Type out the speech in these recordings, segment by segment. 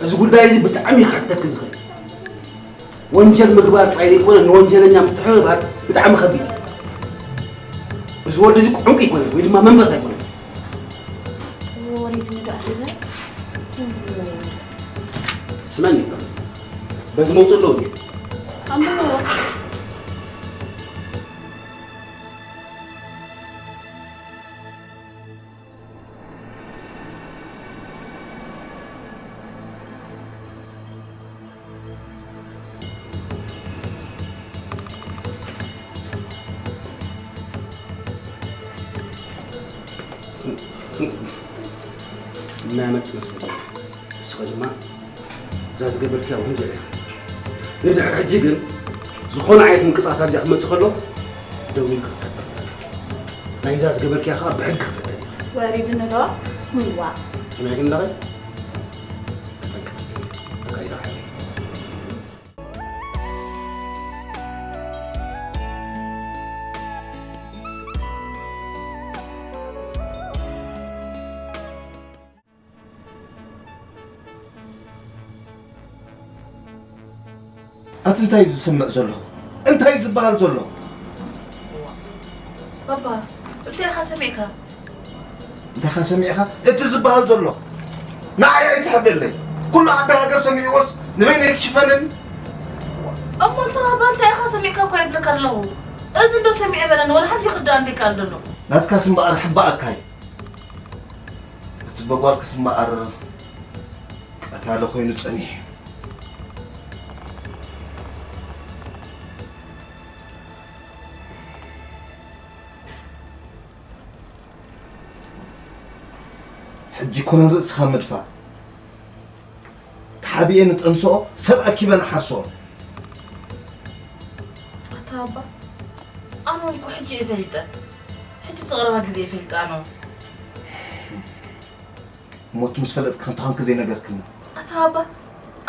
እዚ ጉዳይ እዚ ብጣዕሚ ከሕተክ ዝኽእል ወንጀል ምግባር ጥራይ ዘይኮነ ንወንጀለኛ ምትሕብባር ብጣዕሚ ከቢድ እዩ። እዚ ወዲ እዚ ዕንቁ ኣይኮነን ወይ ድማ መንፈስ ኣይኮነን። ወሪድኒ ዶ ኣደለ? ስመኒ በዚ መውፅእ ኣለዎ ድዩ? ኣምሮ እናመት መስሎ እስኸ ድማ እዛ ዝገበርክያ ወንጀል እያ። ንድሕር ሕጂ ግን ዝኾነ ዓይነት ምንቅስቃስ ኣብዚኣ ክመፅእ ከሎ ደው ኢልካ ክትሕበር ኣለካ። ናይዛ ዝገበርክያ ከዓ ብሕጊ ክትሕተት ኢኻ። ወሪድኒ ዶ? ዋ ስምዒ ክንዳኸ ተጠንቀቕ። ኣካይዳ ሓይሊ ኣቲ እንታይ እዩ ዝስምዕ ዘሎ? እንታይ እዩ ዝበሃል ዘሎ? ባባ እንታይ ኢኻ ሰሚዕካ? እንታይ ኢኻ ሰሚዕካ? እቲ ዝበሃል ዘሎ ንዓይ ኣይትሕብለይ። ኩሉ ዓዲ ሃገር ሰሚዕዎስ ንበይነይ ክሽፈነኒ? እሞ እንተ ባባ እንታይ ኢኻ ሰሚዕካ እኳ ይብለካ ኣለኹ። እዚ እንዶ ሰሚዐ በለን ወላ ሓንቲ ክርዳእ እንዲቃል ደሎ። ናትካስ እምበኣር ሕባእካይ። እቲ በጓልክስ እምበኣር ቀታሊ ኮይኑ ጸኒሑ። ሕጂ ኮነ ርእስኻ ምድፋእ ተሓቢኤ ንጠንስኦ ሰብ ኣኪበ ንሓርሶ። ኣታ ኣባ ኣነ እውን እኮ ሕጂ እየ ፈሊጠ። ሕጂ ብዝቐረባ ግዜ እየ ፈሊጠ ኣነ እውን። ሞት ምስ ፈለጥኪ ከምታ ኮንኪ ዘይነገርክኒ። ኣታ ኣባ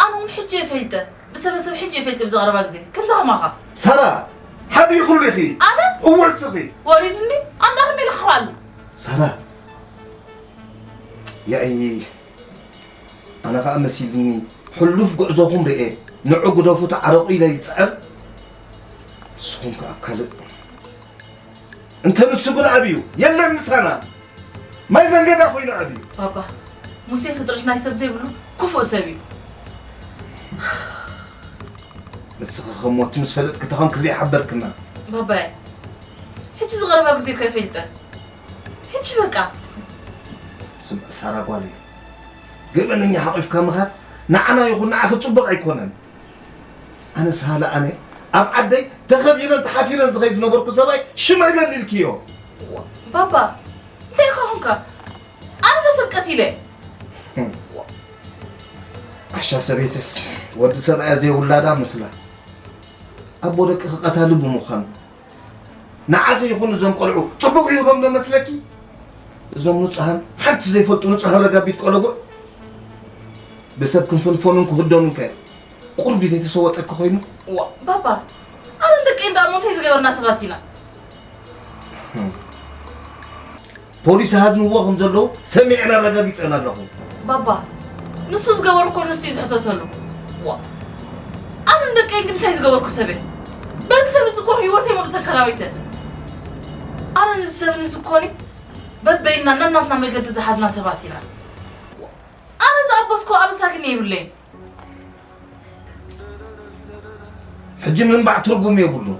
ኣነ እውን ሕጂ እየ ፈሊጠ። ብሰበሰብ ሕጂ እየ ፈሊጠ ብዝቐረባ ግዜ ከምዛ ከማኻ። ሳራ ሓቢኡ ኩሉ ኢኺ። ኣነ እወ እስኺ። ወሪድኒ ኣንዳ ከመይ ኢለ ክኸባሉ። ሳራ ያኢ ኣነ ኸኣ መሲልኒ ሕሉፍ ጉዕዞኹም ርኤ ንዑ ግደፉ ተዓረቑ ኢለ ይጽዕር። ንስኹም ከኣ ኣብ ካልእ እንተ ንሱ ግን ኣብዩ የለን ምሳና ማይ ዘንገዳ ኮይኑ ኣብዩ። ባባ ሙሴ ፍጥረት ናይ ሰብ ዘይብሉ ክፉእ ሰብ እዩ። ንስኺ ከም ሞት ምስ ፈለጥኪ ተኾንኪ ዘይሓበርክና። ባባየ ሕጂ ዝቐረባ ግዜ እኮ ይፈልጠ ሕጂ በቃ ስምዒ ሳራ ጓለይ ገበነኛ ሓቒፍካ ምኻድ ንዓና ይኹን ንዓኺ ጽቡቕ ኣይኮነን። ኣነስ ሃለ ኣነ ኣብ ዓደይ ተኸቢረን ተሓፊረን ዝኸይድ ዝነበርኩ ሰብኣይ ሽመይ በሊልክዮ። ባባ እንታይ ኢኻ ኹንካ ኣነ ዶ ሰብ ቀቲለ ዓሻ ሰበይትስ ወዲ ሰብኣያ ዘይውላዳ መስላ ኣቦ ደቅኺ ቀታሊ ብምዃኑ ንዓኺ ይኹን እዞም ቆልዑ ጽቡቕ ይህቦም ዶ መስለኪ? እዞም ንጹሃን ሓንቲ ዘይፈልጡ ንጹሃን ረጋቢት ቆለጉዕ ብሰብ ክንፍንፈኑን ክህደኑን ከ ቁርቢ ዘይተሰወጠኪ ኮይኑ? ዋ ባባ ኣነን ደቀይን ደኣ እንታይ ዝገበርና ሰባት ኢና? ፖሊስ ሃድንዎ ከም ዘለዉ ሰሚዐን ኣረጋጊጸን ኣለኹ። ባባ ንሱ ዝገበርኮ ንሱ እዩ ዝሕተተሉ። ዋ ኣነን ደቀይን ግን እንታይ ዝገበርኩ ሰብ እየ? በዚ ሰብ እዚ እኮ ህይወተይ ሙሉእ ተከራቢተ። ኣነ ንዚ ሰብ ንዚ እኮኒ በበይንና ነናትና መገዲ ዝሓዝና ሰባት ኢና። ኣነ ዝኣበስኮ ኣበሳ ግን የብለይን። ሕጂ ምንባዕ ትርጉም የብሉን።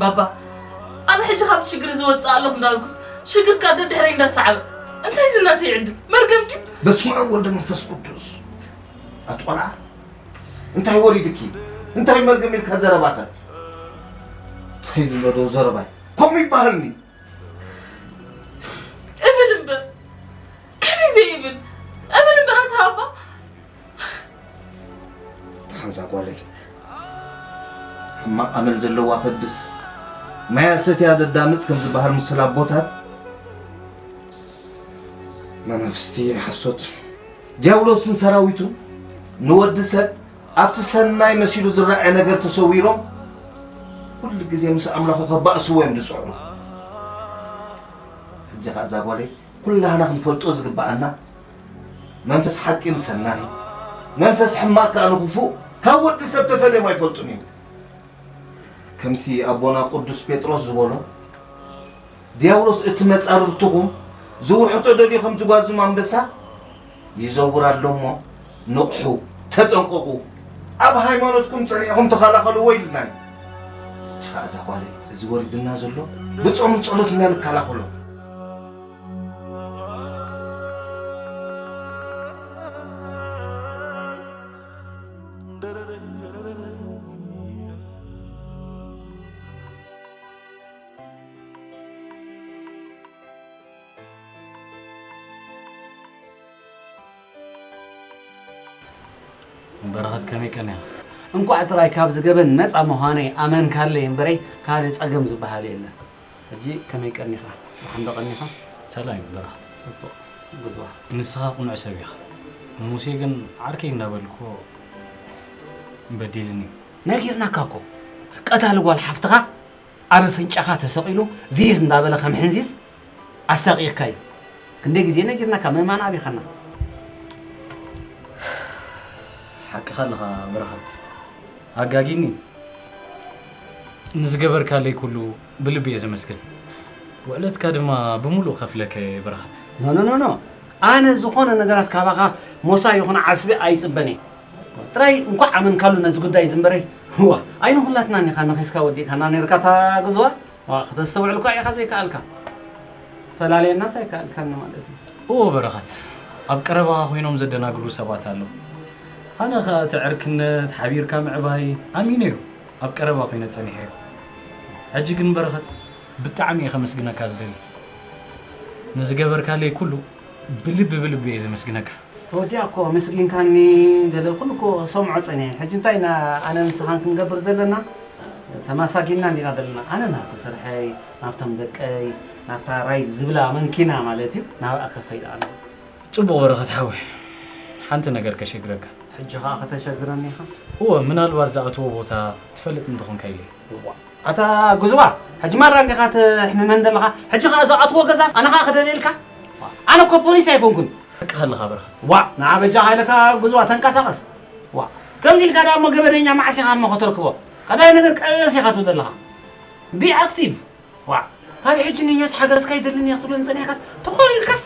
ባባ ኣነ ሕጂ ካብዚ ሽግር እዚ ወፅእ ኣለኹ እንዳበልኩስ ሽግርካ ደድሕረይ እንዳሰዓበ እንታይ እዚ ናተይ ዕድል መርገም ድዩ? በስመ ኣብ ወልደ መንፈስ ቅዱስ ኣቲ ቆልዓ እንታይ ወሪድኪ እንታይ መርገም ኢልካ ዘረባኸ እንታይ ዝብሎ ዶ ዘረባይ ከምኡ ይበሃልኒ እብል እምበር ከመይ ዘይብል እብል እምበር ኣታ ኣባ ደሓንዛ ጓለይ ሕማቕ ኣመል ዘለዋ ከብድስ ማያ ሰትያ ደዳምፅ ከም ዝበሃል ምስል ኣቦታት መናፍስቲ ሓሶት ዲያብሎስን ሰራዊቱ ንወዲ ሰብ ኣብቲ ሰናይ መሲሉ ዝረኣየ ነገር ተሰዊሮም ኩሉ ግዜ ምስ ኣምላኹ ከባእስዎ እዮም ዝፅዕሩ ሕጂ ከዓ እዛ ጓለይ ኩላህና ክንፈልጦ ዝግብኣና፣ መንፈስ ሓቂ ንሰናይ፣ መንፈስ ሕማቕ ከኣ ንኽፉእ ካብ ወዲ ሰብ ተፈልዮም ኣይፈልጡን እዮም። ከምቲ ኣቦና ቅዱስ ጴጥሮስ ዝበሎ፣ ዲያብሎስ እቲ መጻርርትኹም ዝውሕጦ ደልዩ ከም ዝጓዝም ኣንበሳ ይዘውር ኣሎ እሞ፣ ንቕሑ፣ ተጠንቀቑ፣ ኣብ ሃይማኖትኩም ጸኒዕኹም ተኸላኸልዎ ኢሉና እዩ። ሕጂ ኸኣ እዛ ጓለይ፣ እዚ ወሪድና ዘሎ ብጾምን ጸሎትን ኢና ንከላኸሎ። በረኸት ከመይ ቀኒኻ? እንቋዕ ጥራይ ካብዚ ገበን ነጻ ምዃነይ ኣመንካለይ እምበረይ ካልእ ጸገም ዝበሃል የለን። ሕጂ ከመይ ቀኒኻ? ደሓን ዶ ቀኒኻ? ሰላም እዩ በረኸት። ጽቡቕ። ጉዞ። ንስኻ ቅኑዕ ሰብ ኢኻ። ሙሴ ግን ዓርከይ እንዳበልኩ በዲልኒ። ነጊርናካ እኮ። ቀታሊ ጓል ሓፍትኻ ኣብ ኣፍንጫኻ ተሰቒሉ ዚዝ እንዳበለ ከም ሕንዚዝ ኣሳቒቕካ እዩ። ክንደይ ግዜ ነጊርናካ ምእማን ኣቢኻና። ሓቅኻ ኣለኻ በረኸት። ኣጋጊኒ። ንዝገበርካለይ ኩሉ ብልቢ እየ ዘመስግን። ውዕለትካ ድማ ብምሉእ ከፍለካ እየ በረኸት። ኖ ኖ ኖ ኖ። ኣነ ዝኾነ ነገራት ካባኻ ሞሳ ይኹን ዓስቢ ኣይጽበን እየ። ጥራይ እንኳዕ ኣመንካሉ ነዚ ጉዳይ ዝምበረይ። ዋ፣ ኣይንኹላትናን ኢኻ ነኺስካ ወዲእካና ነይርካ እታ ግዝዋ። ዋ፣ ከተስተውዕል እኳ ኢኻ ዘይከኣልካ። ፈላልየናስ ኣይከኣልካን ማለት እዩ። እዎ በረኸት፣ ኣብ ቀረባኻ ኮይኖም ዘደናግሩ ሰባት ኣለዉ። ኣነ ኸኣ እቲ ዕርክነት፣ ሓቢርካ ምዕባይ ኣሚነዮ ኣብ ቀረባ ኮይነ ጸኒሐዮ። ሕጂ ግን በረኸት፣ ብጣዕሚ እየ ከመስግነካ ዝደሊ። ንዝገበርካለይ ኩሉ ብልቢ ብልቢ እየ ዘመስግነካ። ተወዲኣ እኮ ኣመስጊንካኒ ገለ ኩሉ እኮ ሰምዖ ጸኒሐ። ሕጂ እንታይ ኢና ኣነ ንስኻን ክንገብር ዘለና? ተማሳጊና እንዲና ዘለና። ኣነ ናብቲ ስርሐይ፣ ናብቶም ደቀይ፣ ናብታ ራይድ ዝብላ መንኪና ማለት እዩ፣ ናብኣ ከኸይድ ኣነ። ጽቡቕ በረኸት ሓወይ፣ ሓንቲ ነገር ከሸግረካ። ሕጂ ኸኣ ከተሸግረኒ ኢኻ? እወ፣ ምናልባት ዝኣትዎ ቦታ ትፈልጥ እንተኾንካ ኢለ። እዋ፣ ኣታ ጉዝዋ፣ ሕጂ ማራ እንዲኻ ተሕምመን ዘለኻ? ሕጂ ኸኣ ዝኣትዎ ገዛ ኣነ ኸኣ ክደልየልካ? ኣነ እኮ ፖሊስ ኣይኮንኩን። ሓቅኻ ኣለኻ በረኸት። ዋ፣ ንዓ በጃኻ ኢለካ ጉዝዋ ተንቀሳቐስ። ዋ፣ ከምዚ ኢልካ ደኣ እሞ ገበነኛ መዓስ ኢኻ እሞ ከተርክቦ? ቀዳይ ነገር ቀስ ኢኻ ትብል ዘለኻ። ቢ ኣክቲቭ። ዋ፣ ካብ ሕጂ ንዮስ ሓገዝካ ይደልን እየ ክትብለኒ ጸኒሕካስ፣ ተኾሊልካስ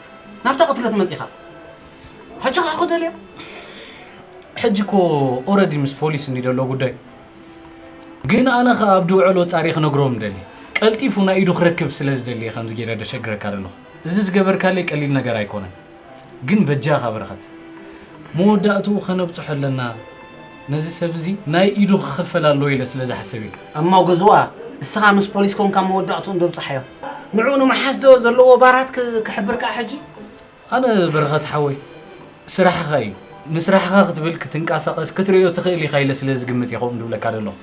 ናብታ ቅትለት መጺኻ። ሕጂ ኸኣ ክደልዮ። ሕጂ እኮ ኦረዲ ምስ ፖሊስ እንዲ ዘሎ ጉዳይ። ግን ኣነ ኸኣ ኣብ ድውዕሎ ጻሪ ክነግሮም ደሊ። ቀልጢፉ ናይ ኢዱ ክረክብ ስለ ዝደሊ እየ ከምዚ ገይረ ደሸግረካ ዘለኹ። እዚ ዝገበርካለይ ቀሊል ነገር ኣይኮነን። ግን በጃኻ በረኸት፣ መወዳእትኡ ከነብጽሖ ኣለና። ነዚ ሰብ እዚ ናይ ኢዱ ክኽፈል ኣለዎ ኢለ ስለ ዝሓስብ ኢልካ። እሞ ግዝዋ፣ እስኻ ምስ ፖሊስ ኮንካ መወዳእትኡ እንዶ ብጽሓዮ። ንዕኡ ንምሓዝ ዶ ዘለዎ ባራት ክ-፣ ክሕብር ከኣ ሕጂ? ኣነ በረኸት ሓወይ፣ ስራሕኻ እዩ። ንስራሕኻ ክትብል ክትንቀሳቐስ ክትርእዮ ትኽእል ኢኻ ኢለ ስለ ዝግምት እየ ከምኡ ዝብለካ ዘለኹ።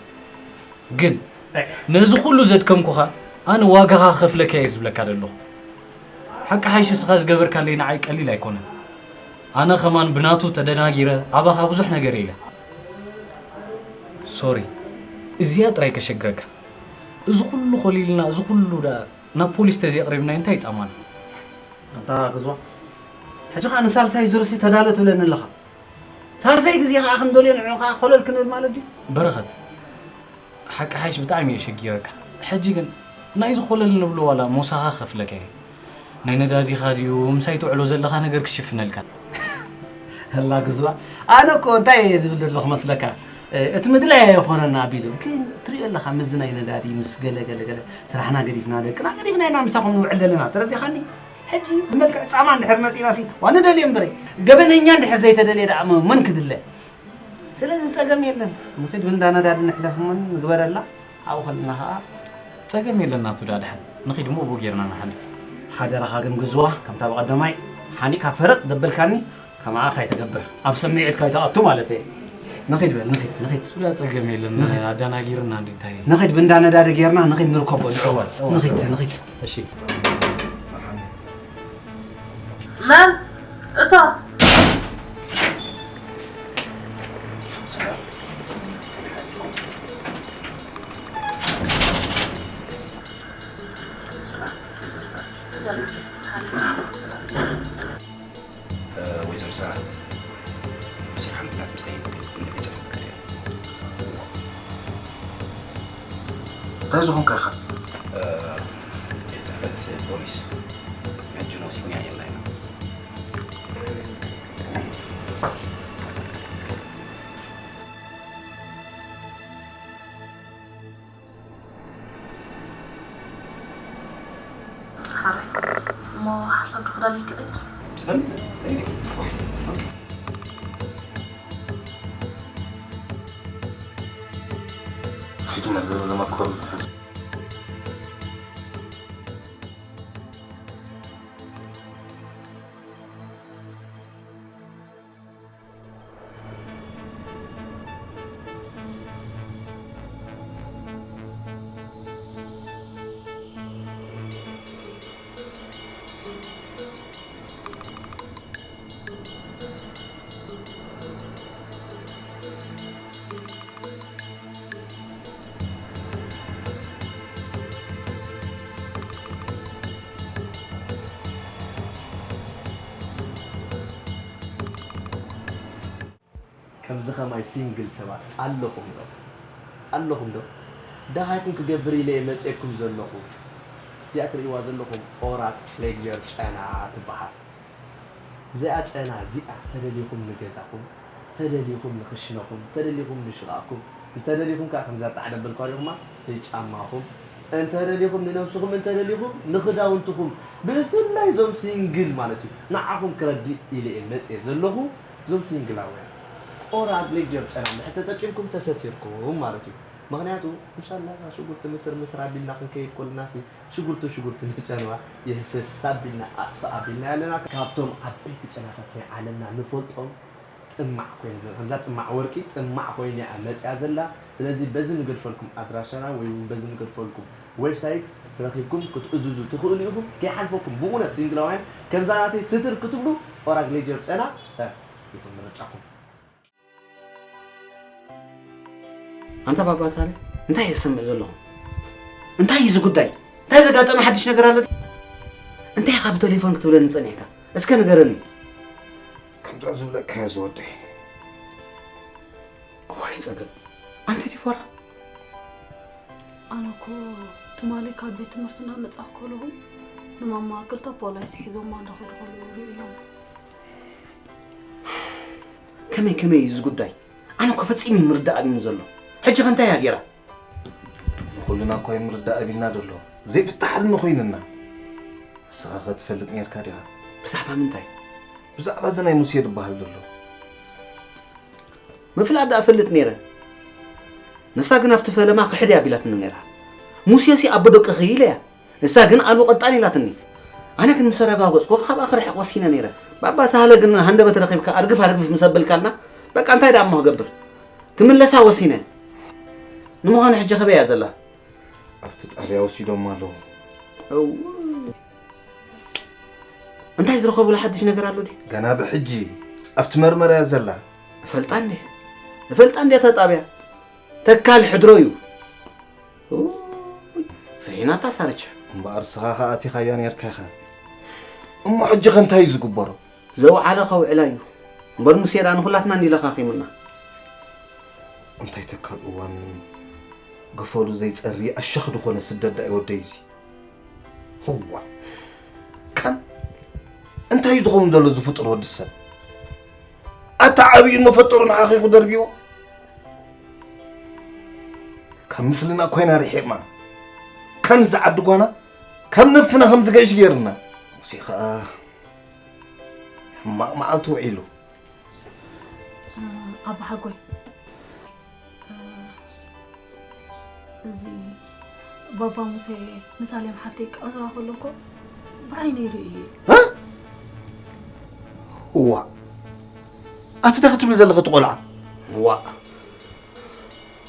ግን ነዚ ኩሉ ዘድከምኩኻ ኣነ ዋጋኻ ክኸፍለካ እየ ዝብለካ ዘለኹ። ሓቂ ሓይሽ እስኻ ዝገበርካለይ ንዓይ ቀሊል ኣይኮነን። ኣነ ከማን ብናቱ ተደናጊረ ኣባኻ ብዙሕ ነገር ኢለ። ሶሪ፣ እዚኣ ጥራይ ከሸግረካ። እዚ ኩሉ ኮሊልና፣ እዚ ኩሉ ደኣ ናብ ፖሊስ ተዘይኣቕሪብናዮ እንታይ ይጻማና? ኣታ ግዝዋ፣ ሕጂ ኸኣ ንሳልሳይ ዙርሲ ተዳሎ ትብለኒ ኣለኻ። ሳልሳይ ግዜ ኸኣ ክንደልዮ ንዕኡ ኸኣ ኮለል ክንብል ማለት ድዩ? በረኸት፣ ሓቂ ሓይሽ ብጣዕሚ እየ ሸጊረካ። ሕጂ ግን ናይዚ ኮለል ንብሎ ዋላ ሞሳኻ ከፍለካ እየ። ናይ ነዳዲኻ ድዩ ምሳይ ትውዕሎ ዘለኻ ነገር ክሽፍነልካ። ኣላ ግዝዋ፣ ኣነ እኮ እንታይ እየ ዝብል ዘለኹ መስለካ? እ፣ እቲ ምድላይ ኣይኾነን ኣቢሉ፣ ግን ትሪኦ ኣለኻ ምስዚ ናይ ነዳዲ፣ ምስ ገለ ገለ ገለ ስራሕና ገዲፍና፣ ደቅና ገዲፍና ኢና ምሳኹም ንውዕል ዘለና። ተረዲኻኒ? ሕጂ ብመልክዕ ጻማ እንድሕር መጺእናሲ፣ ዋ ንደልዮ እምበረይ። ገበነኛ እንድሕር ዘይተደልየ ደኣ መ-፣ መን ክድለ? ስለዚ ጸገም የለን። ንኺድ ብንዳ ነዳዲ ንሕለፍ እሞ ንግበረላ። ኣብኡ ከለና ኸኣ ጸገም የለን ናቱ ደኣ ደሓን። ንኺድ እሞ ብኡ ጌርና ንሓልፍ። ሓደራኻ ግን ግዝዋ፣ ከምታ ብቐደማይ ሓኒቕካ ፈረጥ ደበልካኒ፣ ከማኣ ካይትገብር። ኣብ ስምዒት ካይትኣቱ ማለት እየ። ንኺድ በል፣ ንኺድ፣ ንኺድ። እሱ ደኣ ጸገም የለን። ንኺድ። ኣደናጊርና እንዲ እንታይ? ንኺድ ብንዳ ነዳዲ ጌርና፣ ንኺድ ንርከቦ ንዕወት። እወ፣ ንኺድ፣ እወ። ንኺድ። እሺ። መን? እታ ስራሕ ምፍላጥ ምሳይ ይብል። እንታይ ዝኾንካ ኢኻ? ቤት ጽሕፈት ፖሊስ ሕጂ ነው ሲኛ የላ ነው። ሓራይ እሞ ሓሳብ ዶ ክዳል ይክእል? ከይትመለሉ ለመኮሩ ከምዚ ኸማይ ሲንግል ሰባት ኣለኹም ዶ? ኣለኹም ዶ? ደሃይኩም ክገብር ኢለ እየ መፅኤኩም ዘለኹ። እዚኣ ትርእይዋ ዘለኹም ኦራል ሌክጀር ጨና ትበሃል። እዚኣ ጨና እዚኣ ተደሊኹም ንገዛኹም፣ ተደሊኹም ንኽሽነኹም፣ ተደሊኹም ንሽቓቕኩም፣ እንተደሊኹም ከዓ ከምዛ ጣዕደበልኳ ዲኹማ ንጫማኹም፣ እንተደሊኹም ንነብስኹም፣ እንተደሊኹም ንኽዳውንትኹም፣ ብፍላይ እዞም ሲንግል ማለት እዩ ንዓኹም ክረድእ ኢለ እየ መፅየ ዘለኹ። እዞም ሲንግላውያን ኦራል ሌክጀር ጨና እንድሕር ተጠቂምኩም ተሰቲርኩም ማለት እዩ። ምኽንያቱ እንሻላ እዛ ሽጉርቲ ምትር ምትር ኣቢልና ክንከይድ ከለና ሲ ሽጉርቲ ሽጉርቲ ንጨንዋ የህሰስ ኣቢልና ኣጥፍእ ኣቢልና ኣለና። ካብቶም ዓበይቲ ጨናታት ናይ ዓለምና ንፈልጦም ጥማዕ ኮይኑ ዘ- ከምዛ ጥማዕ ወርቂ ጥማዕ ኮይና እያ መፅያ ዘላ። ስለዚ በዚ ንገድፈልኩም ኣድራሻና ወይ እውን በዚ ንገድፈልኩም ዌብሳይት ረኺብኩም ክትእዝዙ ትኽእሉ ኢኹም። ከይሓልፈኩም ብእውነት ሲንግላውያን ከምዛ ናተይ ስትር ክትብሉ ኦራል ሌክጀር ጨና እ፣ ይኹን ምርጫኹም። ኣንታ ባባ ሳለ እንታይ እየ ዝሰምዕ ዘለኹ? እንታይ እዩ እዚ ጉዳይ? እንታይ ዘጋጠመ ሓድሽ ነገር ኣሎ? እንታይ ኢኻ ብቴሌፎን ክትብለኒ ጸኒሕካ? እስከ ንገረኒ። ከምዛ ዝብለካዮ ዝወደይ። እዋይ ጸገም። ኣንቲ ዲቦራ ኣነ እኮ ትማሊ ካብ ቤት ትምህርቲ እናመጻእኩ ከለኹ ንማማ ክልተ ፖላይስ ሒዞማ እንዳኸዱ ከለዉ ርእዮም። ከመይ ከመይ እዩ እዚ ጉዳይ? ኣነ እኮ ፈጺሙ ምርዳእ ኣብዩኒ ዘሎ። ሕጂ ከ እንታይ እያ ገይራ? ንኹልና እኮ እዩ ምርዳእ ኣቢልና ዘሎ። ዘይፍታሕ ሕልሚ ኮይንና። ንስኻ ከ ትፈልጥ ነርካ ዲኻ? ብዛዕባ ምንታይ? ብዛዕባ እዚ ናይ ሙሴ ዝበሃል ዘሎ። ምፍላጥ ደኣ እፈልጥ ነይረ። ንሳ ግን ኣብቲ ፈለማ ክሕድ እያ ኣቢላትኒ ነይራ። ሙሴሲ ኣቦ ደቅኺ ኢለ እያ። እሳ ግን ኣሉ ቀጣን ኢላትኒ። ኣነ ግን ምስ ኣረጋገጽኩ ካብኣ ክርሕቕ ወሲነ ነይረ። ባባ ሳህለ ግን ሃንደበት ረኺብካ ኣርግፍ ኣርግፍ ምስ ኣበልካልና በቃ እንታይ ደኣ እሞ ክገብር? ክምለሳ ወሲነ። ንምዃኑ ሕጂ ከበይ እያ ዘላ? ኣብቲ ጣብያ ወሲዶማ ኣለዉ። እው። እንታይ ዝረኸቡላ ሓድሽ ነገር ኣሎ ድዩ? ገና ብሕጂ ኣብቲ መርመራ እያ ዘላ። እፈልጣ እንዴ? እፈልጣ እንዴ እታ ጣብያ? ተካል ሕድሮ እዩ። ኡይ፣ ሰሒናታ ሳርች። እምበኣር ስኻ ኸኣ ኣቲኻያ ኔርካ ኢኻ። እሞ ሕጂ ኸ እንታይ እዩ ዝግበሮ? ዘውዓለ ኸውዕላ እዩ። እምበር ሙሴ ደኣ ንኹላትና እንዲ ለኻኺሙና። እንታይ ተካል እዋን ገፈሉ ዘይጸሪ ኣሸኽ ዝኾነ ስደት ደኣ እዩ ወደይ እዚ። ህዋ። ካን እንታይ እዩ ዝኸውን ዘሎ እዚ ፍጡር ወዲ ሰብ? ኣታ ዓብዩ እኖ ፈጠሩ ንሓኺኹ ደርብዮ። ካብ ምስልና ኮይና ርሒቕና። ከም ዝዓዲ ጓና ካብ ነፍና ከም ዝገሽ ገይርና። ሙሴ ኸኣ ሕማቕ መዓልቲ ውዒሉ። ኣባሓጎይ እዚ ባባ ሙሴ ንሳሌም ሓተይ ክቐትላ ከሎ እኮ ብዓይነይ ርእየ። እዋ ኣቲ እንታይ ክትብሊ ዘለኺ እቲ ቆልዓ? እዋ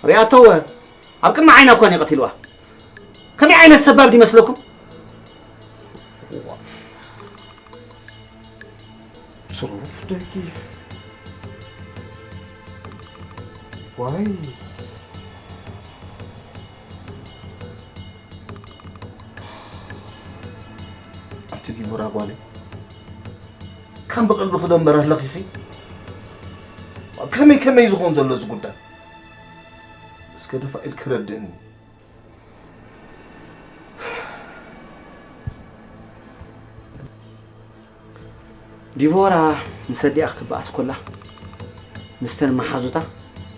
ሪኣቶወ ኣብ ቅድሚ ዓይና እኳ እየ ቀቲልዋ። ከመይ ዓይነት ሰባብ ድመስለኩም? ትሩፍ ደቂ ዋይ ኣንቲ ዲቦራ ጓለይ ከም ብቐልዱ ክደንበር ኣለኺ። ከመይ ከመይ ዝኸውን ዘሎ እዚ ጉዳይ? እስከ ደፋ ኢልኪ ረድእኒ። ዲቮራ ምስ ኣዲኣ ክትበኣስ ኮላ፣ ምስተን መሓዙታ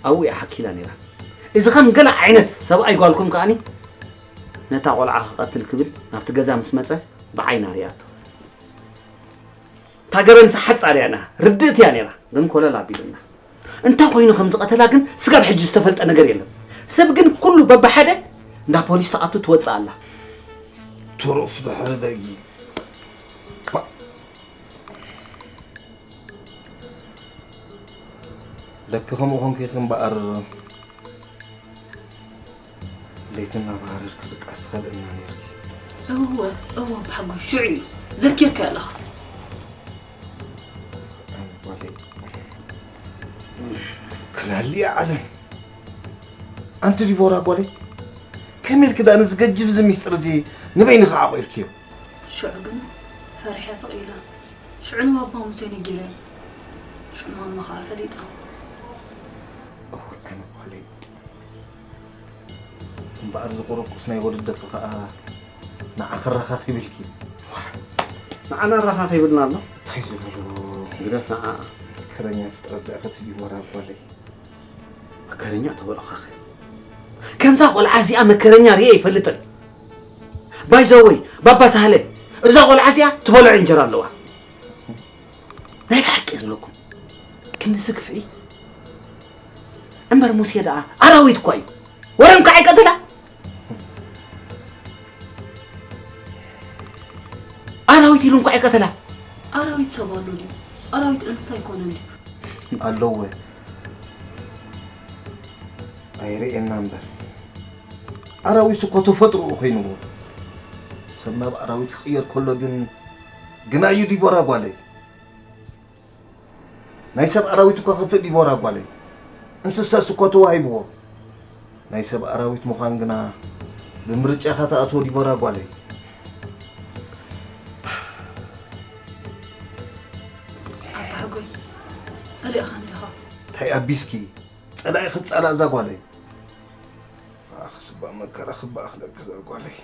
ኣብኡ እያ ሓኪላ ነይራ። እዚ ከም ገለ ዓይነት ሰብኣይ ጓልኩም ከኣኒ ነታ ቆልዓ ክቐትል ክብል ናብቲ ገዛ ምስ መጸ ብዓይና ሪኣቶ። እታ ገበን ሰሓት ጻርያና ርድእት እያ ነይራ፣ ግን ኮለል ኣቢሉና። እንታይ ኮይኑ ከም ዝቐተላ ግን ስጋብ ሕጂ ዝተፈልጠ ነገር የለን። ሰብ ግን ኩሉ በብሓደ እንዳ ፖሊስ ትኣቱ ትወጽእ ኣላ። ትሩፍ ድሕሪ ደጊ። ደቂ ከምኡ ኮንኪ እምበኣር ለይቲ እናባረርኪ ድቃስ ትኸልእና ነይርኪ። እወ፣ እወ፣ ብሓጎይ ሽዑ እዩ። ዘኪርካዮ ኣለኻ። ኣይ ጓለይ። ክላሊ ዓለም። ኣንቲ ዲቦራ ጓለይ፣ ከመይ ኢልኪ ደኣ ነዚ ገጅፍ እዚ ሚስጥር እዚ ንበይንኺ ዓቒርክዮ? ሽዑ ግን ፈሪሐ ስቕ ኢለ። ሽዑ ንባባ ሙሴ ነጊረዮ። ሽዑ ማማ ኸኣ ፈሊጣ። እወ፣ ኣነ ጓለይ። እምበኣር ዝቁርቁስ ናይ ወለደኪ ኸኣ ንዓ ከራኻኺብልኪ። ንዓና ኣራኻኺብልና ኣሎ። እንታይ ዝበሉ ግደፍ ንዓ። መከረኛ ፍጥረት ደኣ ከትልዩ ወራ ጓለይ። መከረኛ ትበልኻኺ። ከምዛ ቆልዓ እዚኣ መከረኛ ርእየ ኣይፈልጥን። ባይ ዘ ወይ፣ ባባ ሳህለ፣ እዛ ቆልዓ እዚኣ ትበልዖ እንጀራ ኣለዋ። ናይ ብሓቂ ዝብለኩም። ክንድዚ ግፍዒ። እምበር ሙሴ ደኣ ኣራዊት እኳ እዩ። ወረ እንኳዕ ይቀትላ። ኣራዊት ኢሉ እንኳዕ ይቀትላ። ኣራዊት ሰብ ኣሎ ድዩ? ኣራዊት እንስሳ ኣይኮነን ድዩ? ኣለዎ። ኣይርእየና እምበር። ኣራዊት እኮ ተፈጥሮኡ ኮይንዎ። ሰብ ናብ ኣራዊት ክቕየር ከሎ ግን ግና እዩ ዲቦራ ጓለይ። ናይ ሰብ ኣራዊት እኮ ክፍእ ዲቦራ ጓለይ። እንስሳስ እኮ ተዋሂብዎ። ናይ ሰብ ኣራዊት ምዃን ግና ብምርጫኻ ትኣትዎ ዲቦራ ጓለይ። ኣባሓጎይ፣ ጸሊእኻ እንዲኻ። እንታይ ኣቢስኪ? ጸላኢ ክትጻላእ እዛ ጓለይ። ኣኽ፣ ስባ መከራ ክበኣኽለኪ እዛ ጓለይ።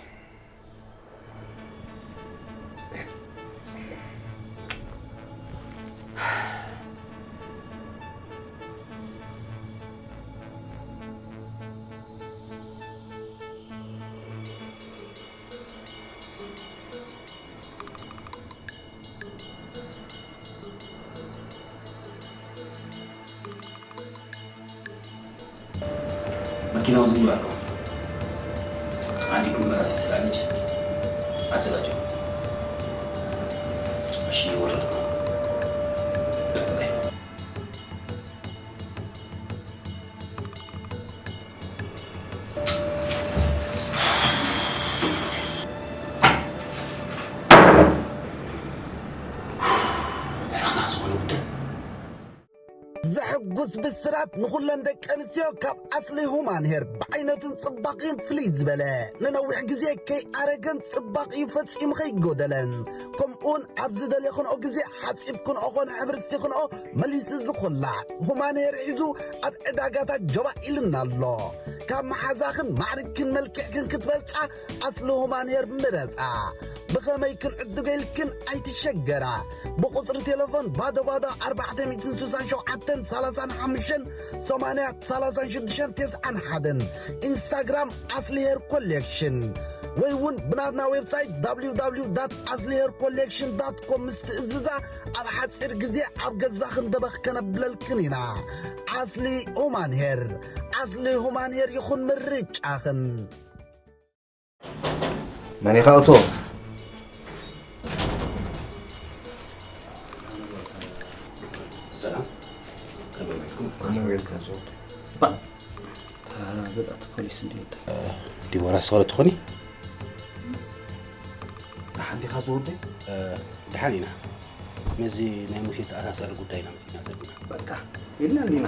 መኪናው ዝግባ ኣሎ። አንዲት መመላለስ ስላለች አዘጋጀው። እሺ፣ እየወረድኩ ነው። ጠብቀኝ። በረኽና ዝኾነ ጉዳይ። ዘሐጉስ ብስራት ንኹለን ደቂ ኣንስትዮ ካብ ኣስሊ ሁማን ሄር። ብዓይነቱን ጽባቕኡን ፍልይ ዝበለ፣ ንነዊሕ ግዜ ከይኣረገን ጽባቕኡ ፈጺሙ ከይጎደለን፣ ከምኡውን ኣብ ዝደለኽንኦ ግዜ ሓጺብ ክንኦ ኾነ ሕብሪ ሲኽንኦ መሊሱ ዝኹላዕ ሁማን ሄር ሒዙ ኣብ ዕዳጋታት ጀባ ኢልና ኣሎ። ካብ መሓዛኽን ማዕርግክን መልክዕክን ክትበልጻ ኣስሊ ሁማን ሄር ምረጻ። ብኸመይ ክንዕድጎ ኢልክን ኣይትሸገራ። ብቁጽሪ ቴሌፎን ባዶ ባዶ ኣርባዕተ ሚእትን ስሳን ሸውዓተን ሰላሳን ሓሙሽተን ሰማንያ ሰላሳን ሽዱሽተን ተስዓን ሓደን፣ ኢንስታግራም ኣስሊ ሄር ኮሌክሽን፣ ወይ እውን ብናትና ዌብሳይት www.aslihaircollection.com ምስ ትእዝዛ ኣብ ሓጺር ግዜ ኣብ ገዛኽን ደበኽ ከነብለልክን ኢና። ኣስሊ ሁማን ሄር፣ ኣስሊ ሁማን ሄር ይኹን ምርጫኽን። መን ኢኻ እቶ? ሰላም፣ ከመይ ውዒልኩም? ከመይ ውዒልካ ዞን? ባ፣ እታ ዘጣቲ ፖሊስ እንድዩ ወደ። ዲቦራ ስኸረት ትኾኒ? ደሓን ዲኻ ዝወደይ? እ፣ ደሓን ኢና። ነዚ ናይ ሙሴ ተኣሳሰሪ ጉዳይ ኢና መጺእና ዘለና። በቃ፣ ኢልና እንዲና።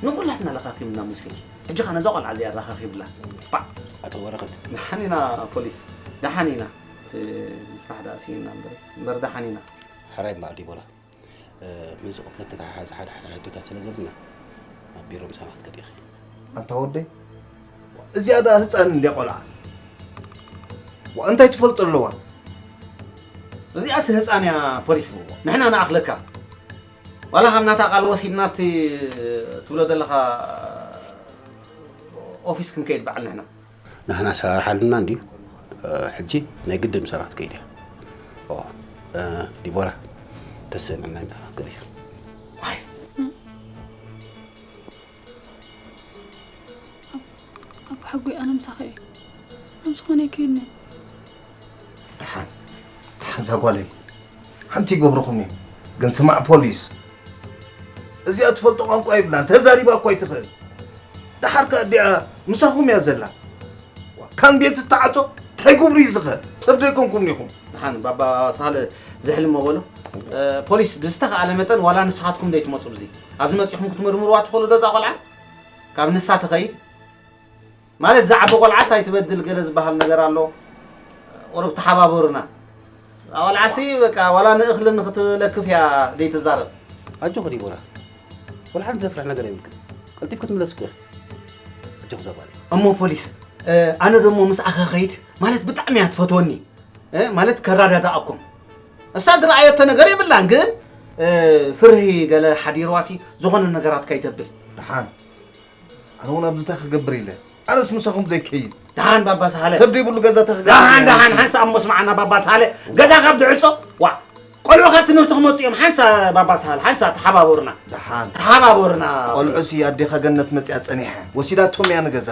ንኹላትና ለኻኺምና ሙሴ። ሕጂ ኸ ነዛ ቆልዓ እዚኣ ኣራኻኺብላ። ባ። ኣቶ በረኸት። ደሓን ኢና ፖሊስ። ደሓን ኢና። እቲ ምስራሕ ደኣ ስኢንና እምበር። እምበር ደሓን ኢና። ሕራይ እምበኣር ዲቦራ። እ፣ ምስ ቅትለት ተተሓሓዝ ሓደ ሓደ ሕቶታት ስለ ዘለና፣ ኣብ ቢሮ ምሳና ክትከዲ ኢኺ። ኣንታ ወደይ፣ እዚኣ ደኣ ህፃን እንድያ ቆልዓ። ዋ፣ እንታይ ትፈልጦ ኣለዋ? እዚኣስ ህፃን እያ ፖሊስ። ንሕና ንኣኽለካ። ዋላ ካብ ናታ ቃል ወሲድና እቲ ትብሎ ዘለኻ ኦፊስ ክንከይድ በዓል ንሕና። ንሕና ኣሰራርሓ ኣለና እንድዩ። እ፣ ሕጂ ናይ ግድን ምሳና ክትከይድ እያ። ኦ፣ እ፣ ዲቦራ፣ ተስእነና ኢና ክትከይድ እያ። ኣይ። ኣቦ ሓጎይ፣ ኣነ ምሳኺ እየ። ኣብ ዝኾነ ይከይድኒ። ደሓን፣ ደሓን እዛ ጓለይ። ሓንቲ ይገብርኹም እዩ። ግን ስማዕ ፖሊስ። እዚኣ ትፈልጦ ቋንቋ ይብላን፣ ተዛሪባ እኳ ኣይትኽእል። ደሓር ከኣ ኣዲኣ ምሳኹም እያ ዘላ። ዋ፣ ካን ቤት እተዓጾ እንታይ ግብሩ እዩ ዝኸ? ሰብ ዘይኮንኩም ኢኹም። ደሓን ባባ ሳለ ዝሕልሞ በሎ። እ፣ ፖሊስ ብዝተኻእለ መጠን ዋላ ንስኻትኩም ዘይትመጹ ብዚ። ኣብዚ መጺኹም ክትምርምርዋ ትኽእሉ ዶ እዛ ቆልዓ? ካብ ንሳ ትኸይድ? ማለት ዝዓቢ ቆልዓስ ኣይትበድል ገለ ዝበሃል ነገር ኣሎ። ቁሩብ ተሓባበሩና። እዛ ቆልዓሲ በቃ ዋላ ንእኽሊ ንኽትለክፍ እያ ዘይትዛረብ። ኣጆኺ ዲቦራ። ወላ ሓንቲ ዘፍርሕ ነገር የብልክን። ቀልጢፍ ክትምለስ እኮ። ኣጆኺ እዛ ጓል። እሞ ፖሊስ፣ እ፣ ኣነ ደሞ ምስኣ ከኸይድ ማለት ብጣዕሚ እያ ትፈትወኒ። እ፣ ማለት ከረዳድኣኩም። እሳ ዝረኣየቶ ነገር የብላን፣ ግን፣ እ፣ ፍርሂ ገለ ሓዲርዋሲ ዝኾነ ነገራት ከይተብል። ደሓን። ኣነ እውን ኣብዚ እንታይ ክገብር ኢለ? ኣነስ ምሳኹም ዘይከይድ። ደሓን ባባ ሳህለ። ሰብ ዘይብሉ ገዛ እንታይ ክገብር ደሓን፣ ኢለ ደሓን፣ እዚ? ሓንሳ እሞ ስማዓና ባባ ሳህለ። ገዛ ካብ ድዕጾ፣ ዋ፣ ቆልዑ ካብ ትምህርቲ ክመጹ እዮም። ሓንሳ ባባ ሳህለ፣ ሓንሳ ተሓባበሩና። ደሓን። ተሓባበሩና። ቆልዑሲ ኣዴኻ ገነት መጺኣ ጸኒሐ። ወሲዳቶም እያ ንገዛ።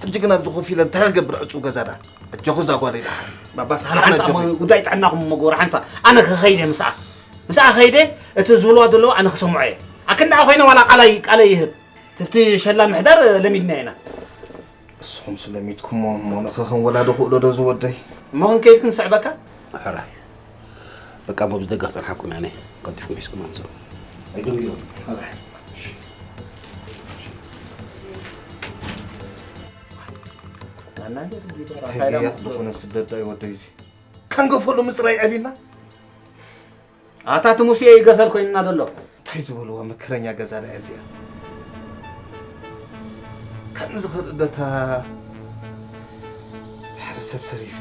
ሕጂ ግን ኣብዚ ኮፍ ኢለ እንታይ ክገብር ዕጹው ገዛ ደኣ? ኣጆኹ እዛ ጓለይ ደሓን። ባባ ሳህለ፣ ሓንሳ ሓንሳ እሞ ጆኺ። ጉዳይ ጥዕናኹም እሞ ግበሩ፣ ሓንሳ። ኣነ ክኸይድ እየ ምስኣ። ምስኣ ኸይደ፣ እቲ ዝብልዋ ዘለዉ ኣነ ክሰምዖ እየ። ኣክንዳ ኮይነ ዋላ ቃለይ፣ ቃለይ ይህብ። ትብቲ ሸላ ምሕዳር ለሚድና ኢና። ንስኹም ስለሚድኩሞ እሞ ንኽኽን ወላ ዶ ክእሎ ዶ ዝወደይ? እሞ ክንከይድ ክንስዕበካ? ሕራይ። በቃ እሞ ብዝደገ ክጸንሓኩም እየ ኣነ። ቀልጢፍኩም ሒዝኩም ኣምጽኡ። ኣይደንግዮን። ሕራይ። እንታይ ገያጽ ዝኾነ ስደት ዳይ ወደይ እዚ። ከንገፈሉ ምጽራይ ዕቢልና? ኣታ እቲ ሙሴ ይገፈል ኮይንና ዘሎ። እንታይ ዝበልዋ መከረኛ ገዛ ደኣ እዚኣ። ከምዚ ክርኢ ደታ ሓደ ሰብ ተሪፈ።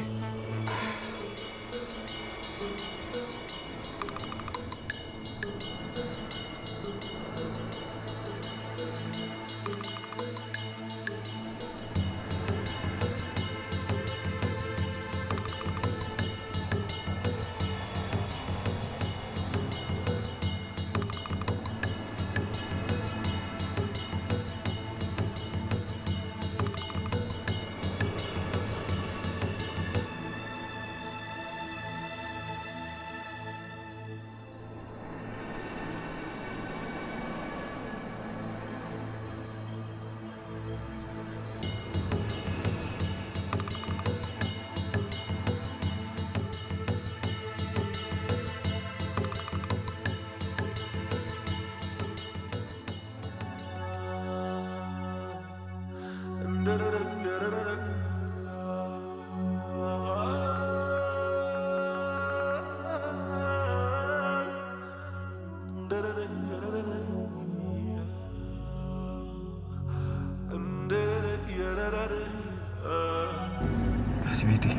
ኣቲ ቤተይ፣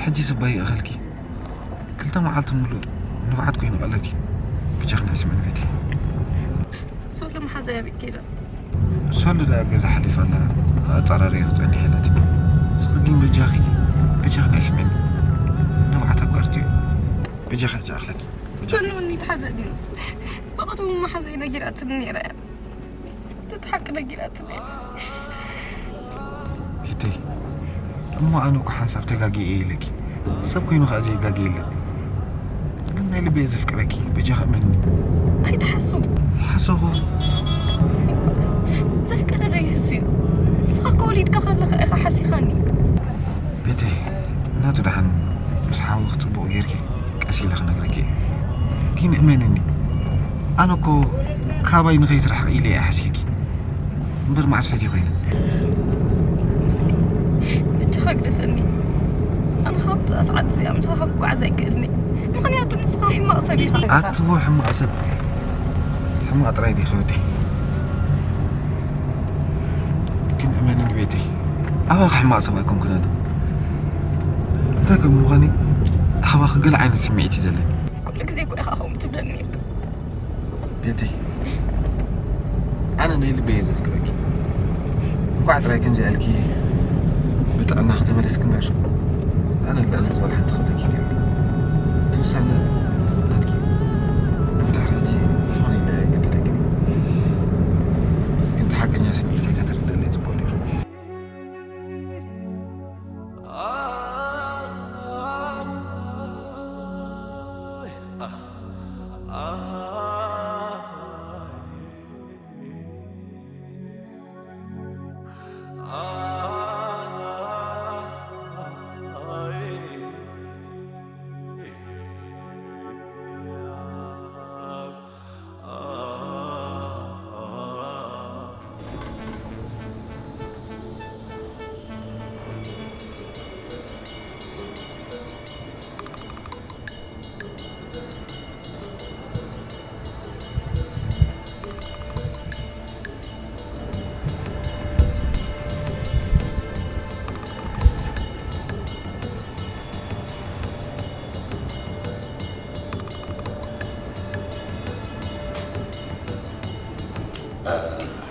ሕጂ ስባይ ይእኸልኪ። ክልተ መዓልቲ ሙሉእ ንብዓት ኮይኑ ቀለብኪ። ብጃኽና ይስመን ቤተይ። ሶሎ መሓዛ ኣበይ ከይዳ? ሶሎ ደኣ ገዛ ሓሊፋ ኣላ። ኣጻራርያ ክጸንሕ ኢላ ትብል። ንስኺ ግን በጃኺ፣ በጃኺ ናይ ስሜን ንብዓት ኣቋርጽዮ። በጃኺ ሕጂ ኣኽለኪ። ሶሎ እውን ይትሓዘኒ። ብቐደሙ መሓዘይ ነጊራትኒ ነይራ እያ። እቲ ሓቂ ነጊራትኒ እያ። ቤተይ፣ እሞ ኣነ እኮ ሓንሳብ ተጋግየ እየ ኢለኪ። ሰብ ኮይኑ ከኣ ዘየጋግይ የለን። ግን ናይ ልበይ ዘፍቅረኪ፣ በጃኺ እመንኒ። ኣይትሓሱ። ይሓሰኹ። ዘፍቀረ ዶ ይሕሱ እዩ? ንስኻ እኮ ወሊድካ ከለኻ ኢኻ ሓሲኻኒ። ቤተይ፣ ናቱ ደሓን ምስ ሓወኺ ጽቡቕ ጌርኪ ቀስ ኢለ ክነግረኪ እየ። ግን እመንኒ፣ ኣነ እኮ ካባይ ንኸይትርሕቂ ኢለ እየ ሓሲብኪ። እምበር መዓስ ፈትየ ኮይነ? ሙሴ፣ በጃኻ ግደፈኒ። ኣነ ካብዛ ሰዓት እዚኣ ምሳኻ ክጓዓዝ ኣይክእልን እየ። ምኽንያቱ ንስኻ ሕማቕ ሰብ ኢኻ። ኣትቦ ሕማቕ ሰብ። ሕማቕ ጥራይ ዲኺ ወዲ? ግን እመንኒ ቤተይ፣ ኣባኺ ሕማቕ ሰብ ኣይኮንኩን ኣነ። እንታይ ከም ምዃነይ ኣባኺ ገለ ዓይነት ስምዒት እዩ ዘለኒ። ኩሉ ግዜ እኮ ኢኻ ከምኡ ትብለኒ ነይርካ። ቤተይ፣ ኣነ ናይ ልበይ እየ ዘፍቅረኪ። እንኳዕ ጥራይ ከምዚኣ ኢልኪ ብጥዕና ከተመለስኪ እምበር፣ ኣነ ልዕሊ ዝበል ሓንቲ ክብለኪ ይደሊ። እቲ ውሳነ ናትኪ እዩ። ንድሕሪ ሕጂ ዝኾነ ኢለ ኣይገድደክን። ግን እቲ ሓቀኛ ስምዒተይ ተተረድእለይ ጽቡቕ ነይሩ።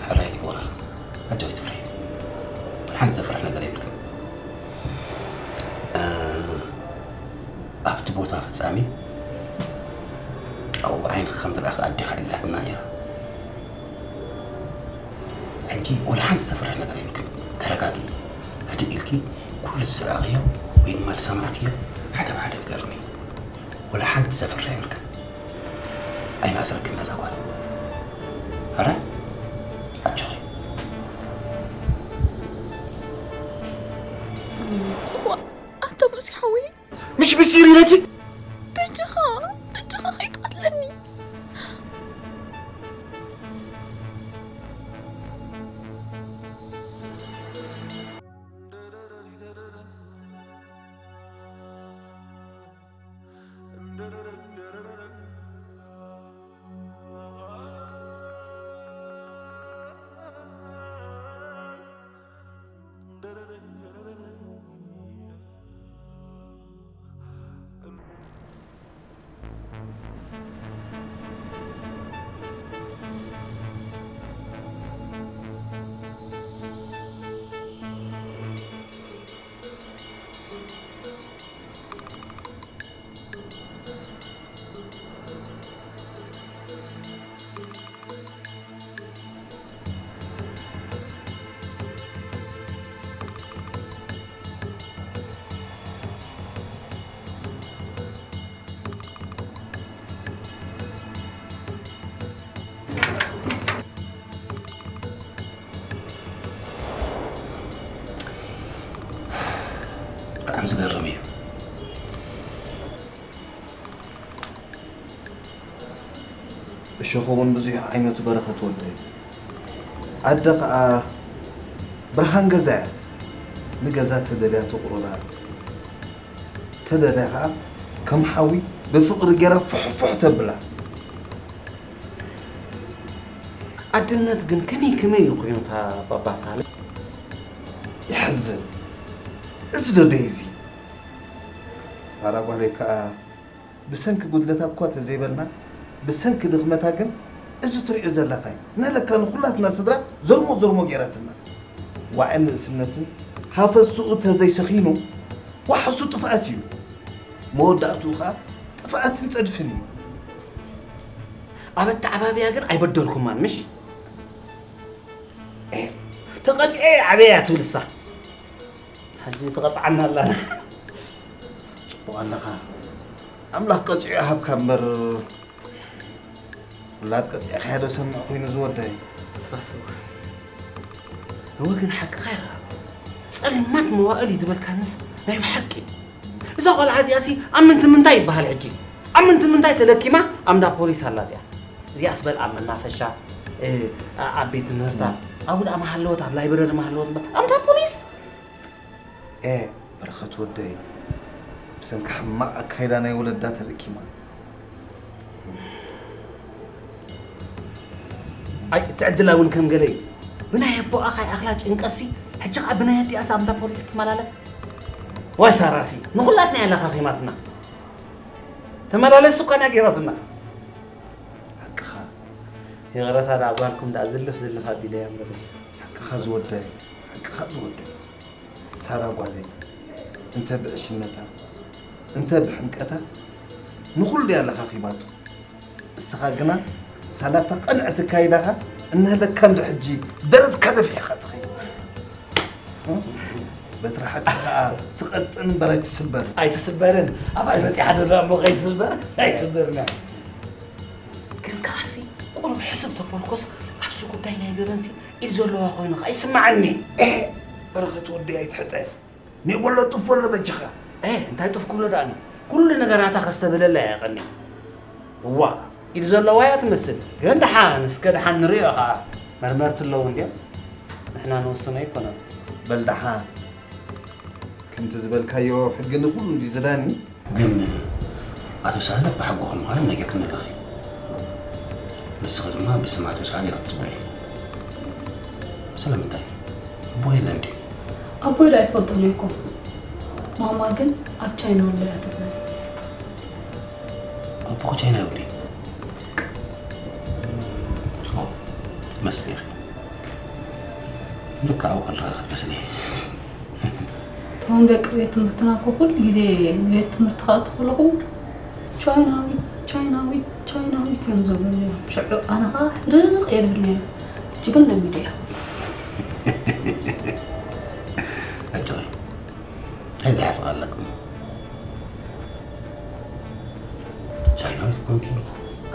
ሕራይ ዲቦራ፣ ኣጆኺ ትፍርሒ። ሓንቲ ዘፍርሕ ነገር የብልክን። እ፣ ኣብቲ ቦታ ፍጻሜ ኣብኡ ብዓይንኺ ከም ትረኣኺ ኣዴኺ ዓሊላትና ነይራ። ሕጂ ወላ ሓንቲ ዘፍርሕ ነገር የብልክን። ተረጋግኢ። ህድእ ኢልኪ ኩሉ ዝሰማዕክዮ ወይ ድማ ዝሰማዕክዮ ሓደ ብሓደ ንገርኒ። ወላ ሓንቲ ዘፍርሕ የብልክን። ኣይንኣስረክን ነዛ ጓል። ኣረ፣ ኣጆኺ። እዋ፣ ኣታ ሙሴ ሓወይ። ምሽ ብሲር ኢለኪ? በጃኻ፣ በጃኻ ከይትቐትለኒ። ብጣዕሚ ዝገርም እዩ። እሾኽ እውን ብዙሕ ዓይነቱ በረኸት ወደይ። ኣደ ኸኣ ብርሃን ገዛ እያ። ንገዛ ተደልያ ትቑርራ፣ ተደልያ ኸኣ ከም ሓዊ ብፍቕሪ ጌራ ፍሕፍሕ ተብላ። ኣድነት ግን ከመይ ከመይ እዩ ኮይኑ እታ ባባ ሳለ? የሕዝን። እዚ ዶ ደይ እዚ? ኣራ ጓለይ ከኣ ብሰንኪ ጉድለታ እኳ ተዘይበልና፣ ብሰንኪ ድኽመታ ግን እዚ ትሪኦ ዘለኻ እዩ። ነለካ ንኹላትና ስድራ ዘርሞ ዘርሞ ጌራትና። ዋዕን ንእስነትን ሃፈስትኡ ተዘይሰኺኑ ዋሕሱ ጥፍኣት እዩ። መወዳእትኡ ኸኣ ጥፍኣትን ጸድፍን እዩ። ኣብ ኣተዓባብያ ግን ኣይበደልኩማን፣ ምሽ? ኤ፣ ተቐጺዐ እየ ዓብየ እያ ትብል እሳ። ሕጂ ትቐጽዓና ኣላና። ጽቡቕ ኣለኻ። ኣምላኽ ቀጺዑ ይሃብካ እምበር፣ ውላድ ቀጺዕካዮ ዶ ሰምዕ ኮይኑ ዝወደይ? ሳስዋ። እወ፣ ግን ሓቅኻ ኢኻ። ጸልማት መዋእል እዩ ዝበልካንስ ናይ ብሓቂ። እዛ ቆልዓ እዚኣሲ ኣብ ምንቲ ምንታይ ይበሃል ሕጂ? ኣብ ምንቲ ምንታይ ተለኪማ ኣብ እንዳ ፖሊስ ኣላ እዚኣ? እዚኣስ በል ኣብ መናፈሻ፣ እ፣ ኣ-፣ ኣብ ቤት ትምህርታ፣ ኣብኡ ደኣ መሃለወት፣ ኣብ ላይብረሪ መሃለወት እምበር፣ ኣብ እንዳ ፖሊስ? ኤ፣ በረኸት ወደይ፣ እቲ ሰንካ ሕማቕ ኣካይዳ ናይ ወለዳ ተለኪማ። ኣይ፣ እቲ ዕድላ እውን ከም ገለ እዩ። ብናይ ኣቦኣ ካይኣኽላ ጭንቀትሲ፣ ሕጂ ኸዓ ብናይ ኣዲኣ ሳምታ ፖሊስ ክትመላለስ። ዋይ ሳራሲ፣ ንኹላትና እያ ለኻኺማትና። ተመላለስቲ እኳ ነጊራትና። ሓቅኻ። ይቕረታ ደኣ ጓልኩም ደኣ ዝልፍ ዝልፍ ኣቢለያ እምበር። ሓቅኻ ዝወደይ፣ ሓቅኻ ዝወደይ። ሳራ ጓለይ፣ እንተ ብዕሽነታ፣ እንተ ብሕምቀታ፣ ንኹሉ እያ ለኻኺማቶ። እስኻ ግና ሳላታ ቀንዕቲ ኣካይዳኻ እናሃለካ እንዶ ሕጂ ደረትካ ነፊሕኻ ትኸይድ። እ? በትሪ ሓቂ ከኣ ትቐጥን እምበር ኣይትስበር። ኣይትስበርን። ኣባይ በጺሓ ደላ እሞ ከይስበር ኣይስበርን እያ። ግን ከኣሲ ቁሩብ ሕስብ ተበልኩስ ኣብዚ ጉዳይ ናይ ገበንሲ ኢድ ዘለዋ ኮይኑ ከኣ ይስምዓኒ። ኤህ፣ በረኸት ወደይ ኣይትሕጠ። ኔቦሎ ጥፎሎ በጃኻ። ኤህ፣ እንታይ ጥፍ ክብሎ ደኣኒ? ኩሉ ነገራታ ከስተብህለላ እያ ቀንያ። እዋ፣ ኢድ ዘለዋ እያ ትመስል። ግን ደሓን፣ እስከ ደሓን ንርእዮ ኸኣ። መርመርቲ ኣለዉ እንድዮም። ንሕና ንወስኖ ኣይኮነን። በል ደሓን። ከምቲ ዝበልካዮ ሕጊ ንኹሉ እንድዩ ዝዳኒ። ግን ኣቶ ሳህለ ብሓጎ ከም ምዃኑ ነጊርክኒ ኣለኺ። ንስኺ ድማ ብስም ኣቶ ሳህለ ኢኺ ትጽውዒ። ስለምንታይ? ኣቦይ የለን ድዩ? ኣቦይ ዶ ኣይፈልጦን እየ እኮ። ማማ ግን ኣብ ቻይና ኣሎ እያ ትብለኒ። ኣቦኺ ቻይናዊ ድዩ? ኦ፣ ትመስሊ ኢኺ። ልክዕ ኣብኡ ከለኺ ኢኺ ትመስሊ። እቶም ደቂ ቤት ትምህርትና እኮ ኩሉ ግዜ ቤት ትምህርቲ ክኣቱ ከለኹ፣ "ቻይናዊት፣ ቻይናዊት፣ ቻይናዊት" እዮም ዝብሉ ነይሮም። ሽዑ ኣነ ኸዓ ሕርቕ እየ ዝብል ነይረ። ሕጂ ግን ለሚደዮ። ኣጆኺ፣ እንታይ ዝሓፍቕ ኣለኩም? ቻይናዊት ኮንኪ፣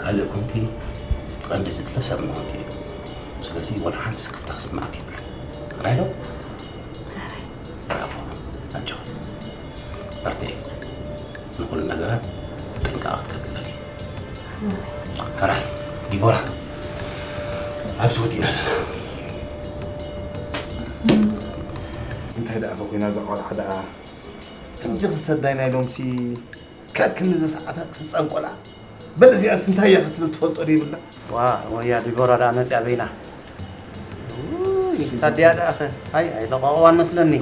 ካልእ ኮንኪ፣ እቲ ቀንዲ ዝድለ ሰብ ምዃንኪ እዩ። ስለዚ ወላ ሓንቲ ስክፍታ ክስምዓኪ የብሉን። ራይ ዶ? ብራቮ፣ ኣጆኺ። በርትዒ። ንኹሉ ነገራት ጥንቃቐ ክትገብሪ ኣለኪ። ሕራይ፣ ዲቦራ፣ ኣብዚ ወዲእና ኣለና። እንታይ ደኣ ኮይና እዛ ቆልዓ ደኣ? ሕጂ ክሰዳይ ናይ ሎምሲ ካብ ክንዚ ሰዓታት ክትጸንቆላ። በል እዚኣስ እንታይ እያ ክትብል ትፈልጦ ዶ ይብላ? ዋ፣ ወያ ዲቦራ ደኣ መጽያ በይና። ውይ፣ ታዲያ ደኣ ኸ? ኣይ፣ ኣይለቐቕዋን መስለኒ።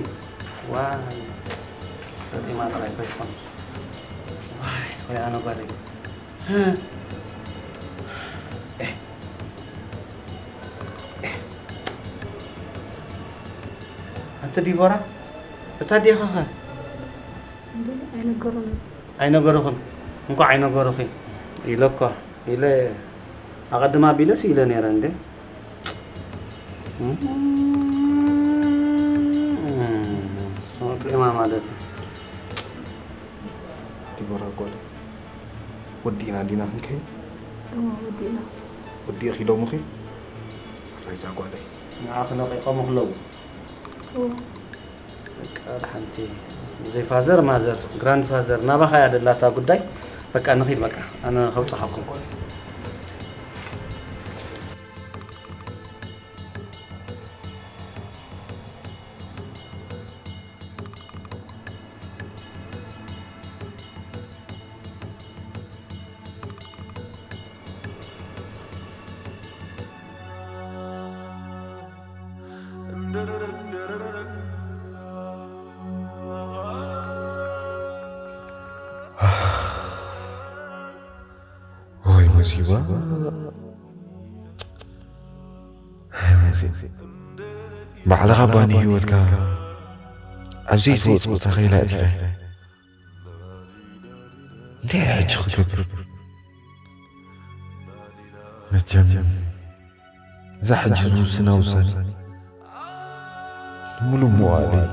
ዋይ፣ ሰጢማ ጥራይ ኮይኮን። ዋይ፣ ወይ ኣነ ጓለይ። ኣንቲ ዲቦራ፣ እታ ኣዴኺ ኸ? እንዴ፣ ኣይነገሩን። ኣይነገሩኽን? እንኳዕ ኣይነገሩኺ ኢለ እኳ፣ ኢለ ኣቐድም ኣቢለስ ኢለ ነይረ እንዴ። ሶ ጤማ ማለት እዩ። ዲቦራ ጓለይ፣ ወዲእና ዲና ክንከይድ? እወ፣ ወዲእና። ወዲእኺ ዶ እሞኺ? ራይዛ ጓለይ። ንዓኺ ለቒቖም ኣለዉ። እወ። በቃ፣ ሓንቲ ብዘይ ፋዘር፣ ማዘር፣ ግራንድ ፋዘር፣ ናባኻ እያ ደላታ ጉዳይ። በቃ፣ ንኺድ በቃ፣ ኣነ ከብጽሓኩም። ወይ ሙሲባ። ኣይ ሙሴ፣ ባዕልኻ ባኒ ህይወትካ ኣብ ዘይትወጽኦ ተኸይላ ኣእቲኻ። እንታይ እየ ሕጂ ክገብር? መቸም እዛ ሕጂ ዝውስና ውሳኔ ንምሉእ መዋእለይ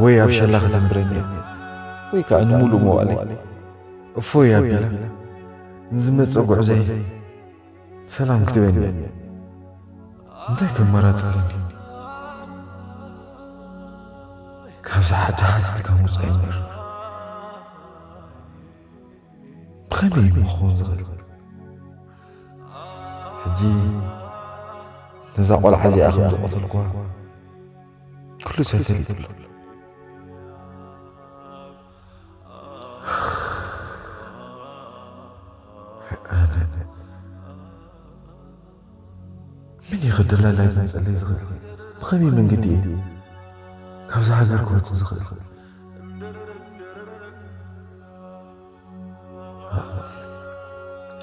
ወይ ኣብ ሸላ ከተንብረኒ እያ፣ ወይ ከኣ ንምሉእ መዋእለይ እፎይ ኣቢላ ንዝመጽእ ጉዕዞይ ሰላም ክትበኒ እያ። እንታይ ከመራጽ ኣለኒ? ካብዛ ዓዲ ሓጽልካ ምውጻእ እምበር ብኸመይ እዩ ክኸውን ዝኽእል? ሕጂ ነዛ ቆልዓ እዚኣ ከም ዝቐተልኩዋ ኩሉ ሰብ ፈሊጡ ኣሎ። መን እዩ ደላላይ ክመፀለይ ዝኽእል? ብኸመይ መንገዲ እየ ካብዛ ሃገር ክወፅእ ዝኽእል?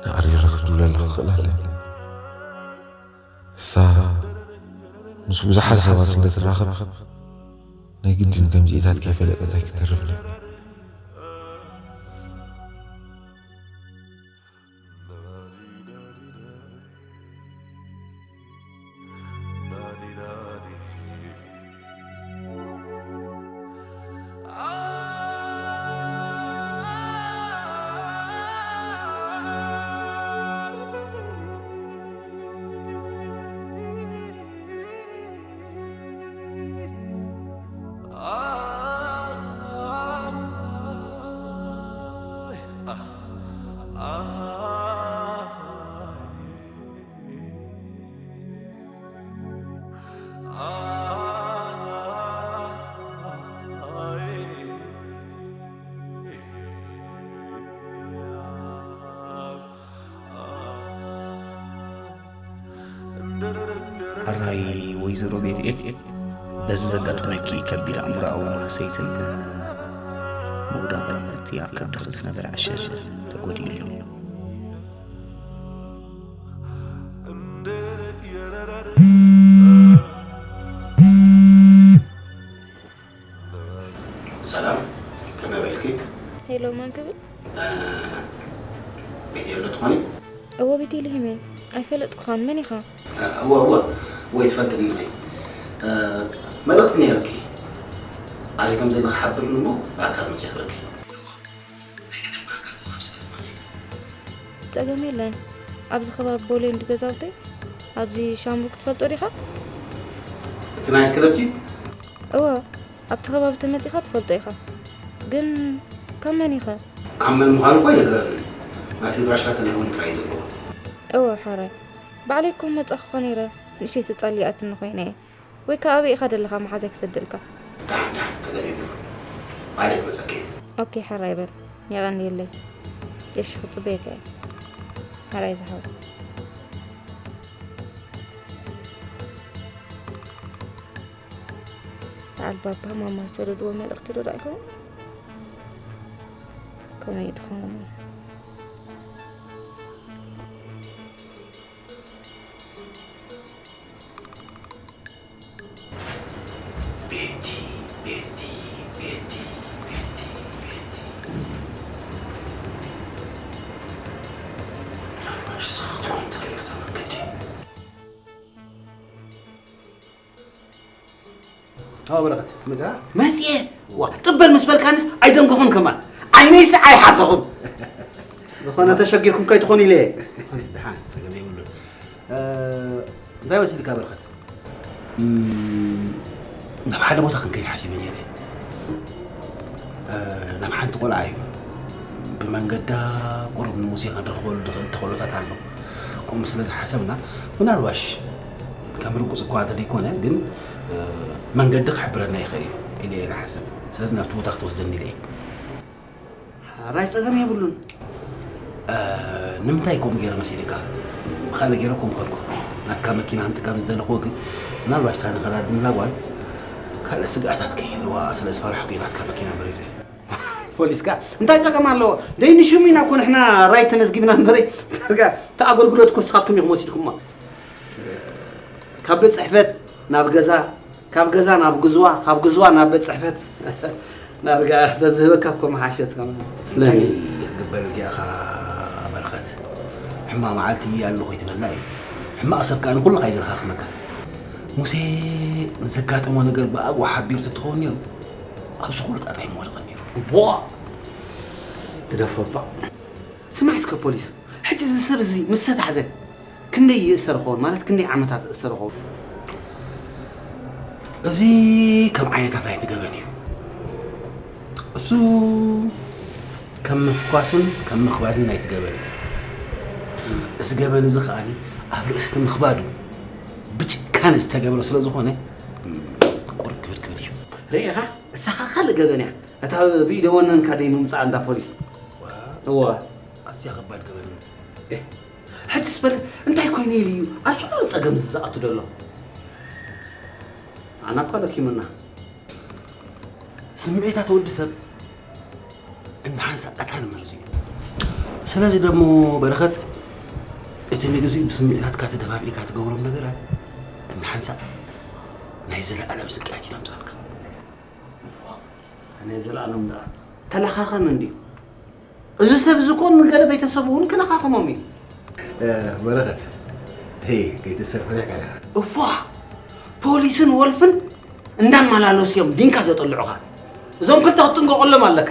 ኣዕሪረ ክድውለላ ክኽእል ኣለኒ። እሳ ምስ ብዙሓት ሰባት ስለ ትራኸብ ናይ ግድን ከምዚኢታት ከይፈለጠት ኣይክተርፍን እያ። ሕራይ ወይዘሮ ቤትኤል፣ በዚ ዘጋጠመኪ ከቢድ ኣእምሮኣዊ መናሰይትን ምውዳቕን እቲ ኣብ ከብድኺ ዝነበረ ዕሸል ተጎዲኡ ኣሎ። ሰላም፣ ከመይ ውዒልኪ? ሄሎ፣ ማን ክብል? ቤት የሎ ትኾኒ? እወ፣ ቤቴልሄም እየ። ኣይፈለጥኩኻን። መን ኢኻ? እወ፣ እወ፣ ወይ ትፈልጥኒ ኢኺ። መልእኽቲ ነይሩኪ። ኣበይ ከም ዘለኺ ሓብርኒ እሞ ብኣካል መፅእ ክረኪ። ጸገም የለን። ኣብዚ ከባቢ ቦሌ እንዲ ገዛውተይ ኣብዚ ሻምሩክ ትፈልጦ ዲኻ? እቲ ናይት ክለብ ድዩ? እወ፣ ኣብቲ ከባቢ ተመጺኻ ትፈልጦ ኢኻ። ግን ካብ መን ኢኻ? ካብ መን ምዃኑ እኮ ኣይነገረንን። ናቲ ኣድራሻ ተሌፎን ጥራይ እዩ ዘለዎ። እወ፣ ሓራይ። ባዕለይ እኮ መጻኹኻ ነይረ። ንእሽተይ ተጻሊኣትኒ ኮይነ እየ። ወይ ከኣ ኣበይ ኢኻ ደለኻ መሓዛይ ክሰደልካ? ደሓን ደሓን ጸገም የብሉን። ባዕለይ ክመጸኪ እየ። ኦኬ ሕራይ በል የቐንየለይ። እሺ ክጽበየካ እየ ሕራይ ዝሓወይ። በዓል ባባ ማማ ዝሰደድዎ መልእኽቲ ዶ ደኣ ይኸውን? ከመይ ድኸውን? ቤቲ ቤቲ ቤቲ ቤቲ ቤቲ ምናልባሽ ንስኺ ትኾን ትኽእሊ እታ መንገዲ። ኣዎ በረኸት መፅኣ መፅኤ ዋ ጥበል ምስ በልካንስ ኣይደንጎኹን ከማን ዓይነይስ ኣይሓሰኹን። ዝኾነ ተሸጊርኩም ከይትኾኑ ኢለ እየ። ደሓን ፀገም የብሉን። እንታይ መሲልካ በረኸት? ናብ ሓደ ቦታ ክንከይድ ሓሲበ ነይረ። ናብ ሓንቲ ቆልዓ እዩ። ብመንገዳ ቁሩብ ንሙሴ ክንረኽበሉ ንኽእል ተኽእሎታት ኣሎ። ከምኡ ስለ ዝሓሰብና ምናልባሽ ከም ርጉጽ እኳ እንተደይኮነ ግን መንገዲ ክሕብረና ይኽእል እዩ ኢለ እየ ዝሓስብ። ስለዚ ናብቲ ቦታ ክትወስደኒ ኢለ እየ። ሕራይ ጸገም የብሉን። ንምንታይ ከምኡ ገይረ መሲልካ? ብኻልእ ገይረ እኮ ምኸድኩ። ናትካ መኪና ክንጥቀም ዝደለኹዎ ግን ምናልባሽ እታ ንኸዳ ድንላ ጓል ካልእ ስግኣታት ከይህልዋ ስለ ዝፈራሕኩ እየ ናትካ መኪና መሪጸ። ፖሊስካ እንታይ ጸገም ኣለዎ? ደይ ንሽሙ ኢና እኮ ንሕና ራይት ተመዝጊብና እምበረይ ዳርጋ እታ ኣገልግሎት እኮ ንስኻትኩም ኢኹም ወሲድኩማ። ካብ ቤት ጽሕፈት ናብ ገዛ ካብ ገዛ ናብ ግዝዋ፣ ካብ ግዝዋ ናብ ቤት ጽሕፈት ዳርጋ ተዝህበካ እኮ ምሓሸት ከማን። ስለኒ እንታይ ክግበር ዲኣኻ በረኸት? ሕማቕ መዓልቲ ኣሎ ኮይትበልና እዩ። ሕማቕ ሰብ ከኣ ንኹልኻ እዩ ዘረኻኽመካ። ሙሴ ንዘጋጠሞ ነገር ብኣግኡ ሓቢሩ ተትኸውን ነይሩ ኣብዚ ኩሉ ጣጣ ኣይምወደቐን ነይሩ። ቦ ግደፎ እባ። ስማዕ እስከ ፖሊስ፣ ሕጂ እዚ ሰብ እዚ ምስ ተታሕዘ ክንደይ ይእሰር ኸውን ማለት ክንደይ ዓመታት እእሰር ኸውን? እዚ ከም ዓይነታት ናይቲ ገበን እዩ። እሱ ከም ምፍኳስን ከም ምኽባድን ናይቲ ገበን እዩ። እዚ ገበን እዚ ከኣ ኣብ ርእሲ እቲ ምኽባዱ ብጭካነ ዝተገብረ ስለ ዝኾነ ቁርብ ክብድ ክብል እዩ። ርኢኻ እሳኻ ካልእ ገበን እያ እታ ብኢደ ወነንካ ደይ ምምፃእ እንዳ ፖሊስ። እወ ኣዝያ ከባድ ገበን እዩ። ሕጅስ በል እንታይ ኮይኑ ኢሉ እዩ ኣብዚ ኩሉ ጸገም እዚ ዝኣቱ ዘሎ? ኣና እኳ ለኪሙና። ስምዒታት ወዲ ሰብ እንደ ሓንሳእ ቀታሊ መርዚ እዩ። ስለዚ ደሞ በረኸት፣ እቲ ንግዚኡ ብስምዒታትካ ተደባቢእካ ትገብሮም ነገራት እንደ ሓንሳእ ናይ ዘለኣለም ስቃያት እዩ ተምጻልካ። ናይ ዘለኣለም ደኣ ተለኻኸም እንድዩ። እዚ ሰብ እዚ ኮን ንገለ ቤተሰቡ እውን ክለኻኸሞም እዩ። በረኸት፣ ሄ፣ ከይትሰር ፈሪሕካ ዲኻ? እፎ፣ ፖሊስን ወልፍን እንዳመላለሱ እዮም ዲንካ ዘጠልዑኻ። እዞም ክልተ ክትጥንቀቆሎም ኣለካ።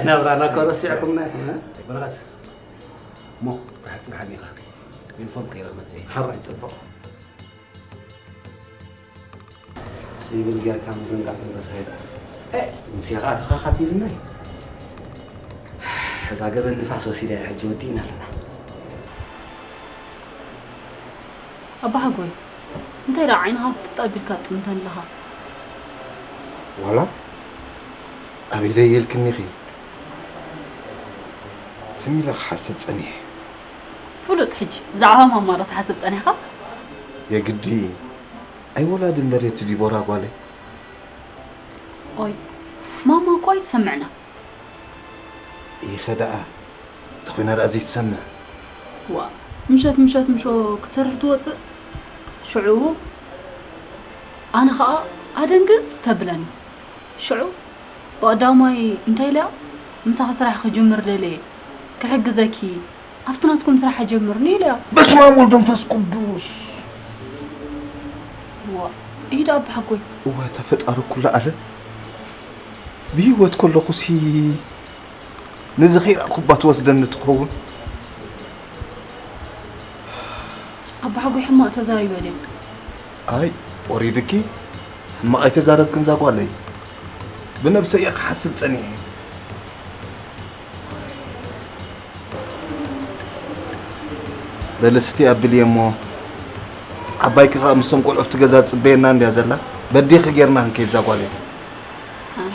ናብራና እኮ ረሲዕኩምና ኢኹም። በረኸት፣ እሞ ርሓት ጽንሓኒ ኢኻ። ዩኒፎርም ከይረ ክመጽእ እየ። ሓራይ ጽቡቕ። ሲቪል ጌርካ ምዝንጋዕ እምበር ኸይዳ። ኤ፣ ሙሴ ኸኣ ተኻኻቲልና እዩ። እዛ ገበን ንፋስ ወሲዳ እያ፣ ሕጂ ወዲእና ኣለና። ኣባ ሓጎይ፣ እንታይ ደኣ ዓይንኻ ፍጥጥ ኣቢልካ ትጥምተኒ ኣለኻ? ዋላ ኣቢለይ ኢልክኒኺ። ትም ኢለ ክሓስብ ጸኒሐ። ፍሉጥ፣ ሕጂ ብዛዕባ ማማ ዶ ትሓስብ ጸኒሕካ? የግዲ ኣይወላዲ መሬት ዲቦራ ጓለይ። ኦይ፣ ማማ እኮ ኣይትሰምዕና። ኢኸ ደኣ፣ ተኾይና ደኣ ዘይትሰምዕ? ዋ፣ ምሸት ምሸት ምሾ ክትሰርሕ ትወጽእ። ሽዑ ኣነ ኸኣ ኣደንግጽ ተብለኒ። ሽዑ ብቐዳማይ እንታይ ኢለያ? ምሳኺ ስራሕ ክጅምር ደልየ፣ ክሕግዘኪ፣ ኣብቲ ናትኩም ስራሕ ኣጀምርኒ ኢለያ። በስመ ኣብ ወልድ መንፈስ ቅዱስ። ዋ፣ ኢድ ኣባ ሓጎይ። እወ፣ ተፈጣሪ ኩሉ ዓለም። ብህይወት ከለኹሲ ነዚ ከይረኣኹባ ትወስደኒ ትኸውን። ኣባ ሓጎይ ሕማቕ ተዛሪበ ድየ? ኣይ፣ ወሪድኪ፣ ሕማቕ ኣይተዛረብክን እዛ ጓለይ። ብነብሰይ እየ ክሓስብ ጸኒሐ። በሊ እስቲ ኣብሊ እሞ፣ ዓባይኪ ከኣ ምስቶም ቆልዑ ኣብቲ ገዛ ትጽበየና እንድያ ዘላ። በዲኺ ጌርና ክንከይድ እዛ ጓለይ። ኣረ።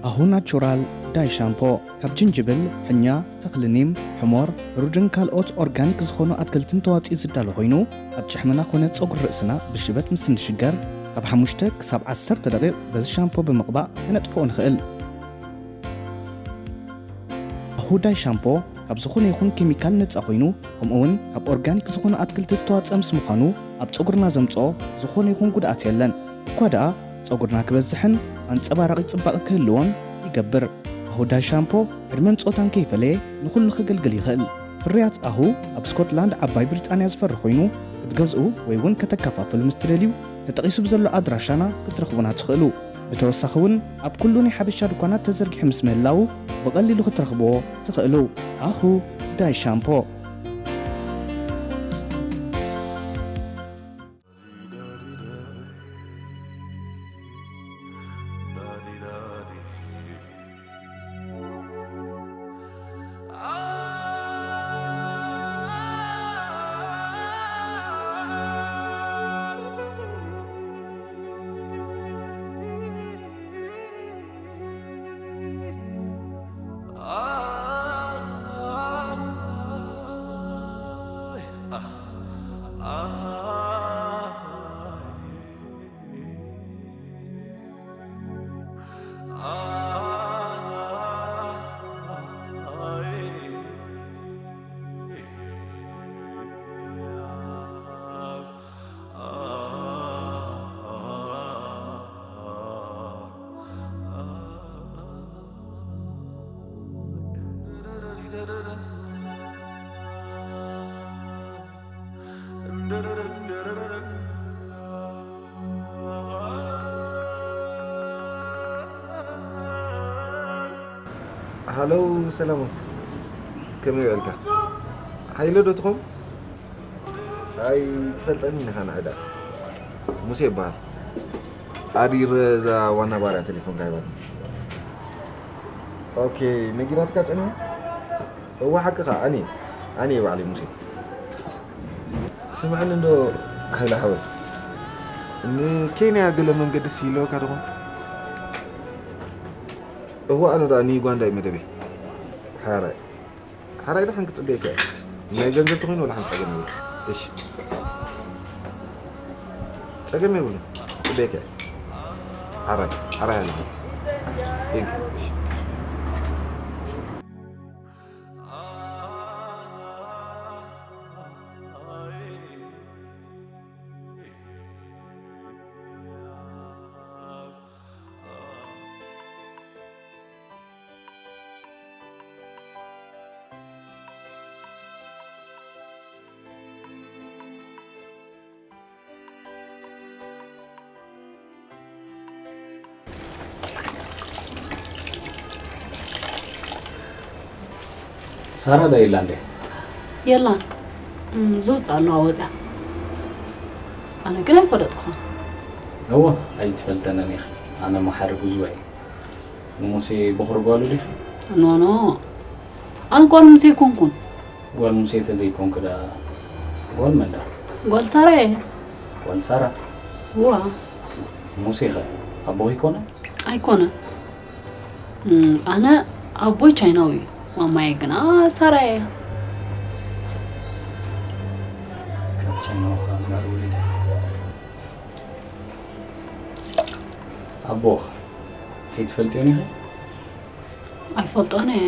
ኣሁ ናቹራል ዳይ ሻምፖ ካብ ጅንጅብል፣ ሕኛ፣ ተኽሊ ኒም፣ ሕሞር፣ ሩድን ካልኦት ኦርጋኒክ ዝኾኑ ኣትክልትን ተዋፂኡ ዝዳሎ ኮይኑ፣ ኣብ ጭሕምና ኮነ ፀጉሪ ርእስና ብሽበት ምስ እንሽገር፣ ካብ ሓሙሽተ ክሳብ ዓሰርተ ደቂቕ በዚ ሻምፖ ብምቕባእ ከነጥፍኦ ንኽእል። ኣሁ ዳይ ሻምፖ ካብ ዝኾነ ይኹን ኬሚካል ነፃ ኮይኑ፣ ከምኡ እውን ካብ ኦርጋኒክ ዝኾኑ ኣትክልቲ ዝተዋፀአ ምስ ምዃኑ፣ ኣብ ፀጉርና ዘምፅኦ ዝኾነ ይኹን ጉድኣት የለን። እኳ ደኣ ጸጉርና ክበዝሕን ኣንጸባራቒ ጽባቐ ክህልዎን ይገብር። ኣሁ ዳይ ሻምፖ ዕድመን ጾታን ከይፈለየ ንኹሉ ከገልግል ይኽእል። ፍርያት ኣሁ ኣብ ስኮትላንድ ዓባይ ብሪጣንያ ዝፈሪ ኮይኑ፣ ክትገዝኡ ወይ እውን ከተከፋፍሉ ምስ ትደልዩ፣ ተጠቒሱ ብዘሎ ኣድራሻና ክትረኽቡና ትኽእሉ። ብተወሳኺ እውን ኣብ ኩሉ ናይ ሓበሻ ድኳናት ተዘርጊሑ ምስ ምህላዉ፣ ብቐሊሉ ክትረኽብዎ ትኽእሉ። ኣሁ ዳይ ሻምፖ። ሃሎ ሰላማት፣ ከመይ ውዕልካ? ሓይለ ዶ ትኾን? ኣይ ትፈልጠኒ ኢኻ ንዓይ ደኣ። ሙሴ ይበሃል። ኣሪር እዛ ዋና ባርያ ቴሌፎንካ ሂባትኒ። ኦኬ፣ ነጊራትካ ጸኒሓ? እወ ሓቅኻ፣ ኣነ እየ። ኣነ እየ ባዕለይ ሙሴ። ስምዓኒ እንዶ ሓይለ ሓወይ፣ ንኬንያ ገለ መንገዲ ስሂለወካ ዶ ኾን? እወ ኣነ ደኣ ንዩጋንዳ እዩ መደበይ። ሓራይ ሓራይ ደሓን ክጽበየካ እየ። ናይ ገንዘብ ተኾይኑ ወላ ሓንቲ ጸገም የብሉ። እሺ ጸገም የብሉ። ክጽበየካ እየ። ሓራይ ሓራይ ኣለ። Thank you። እሺ ሳራ ዳ የላ እንዴ? የላን። እም፣ ዝውፃ ኣለዋ ወፅያ። ኣነ ግን ኣይፈለጥኩን። እወ ኣይትፈልጠንን ኢኺ። ኣነ መሓሪ ብዙ እየ። ንሙሴ በኹሪ ጓሉ ዲኺ? ኖ ኖ፣ ኣነ ጓል ሙሴ ኣይኮንኩን። ጓል ሙሴ ተዘይኮንኩ ዳ ጓል መን ዳ? ጓል ሳራ እየ። ጓል ሳራ? እዋ። ሙሴ ኸ ኣቦኺ ኣይኮነን? ኣይኮነን። እም፣ ኣነ ኣቦይ ቻይናዊ እዩ፣ ማማየ ግና ሳራ እያ። ካብ ቻይናዊ ኸ እምበር ውሊደ። ኣቦኽ ኣይትፈልጥዮን ኢኺ? ኣይፈልጦን እየ።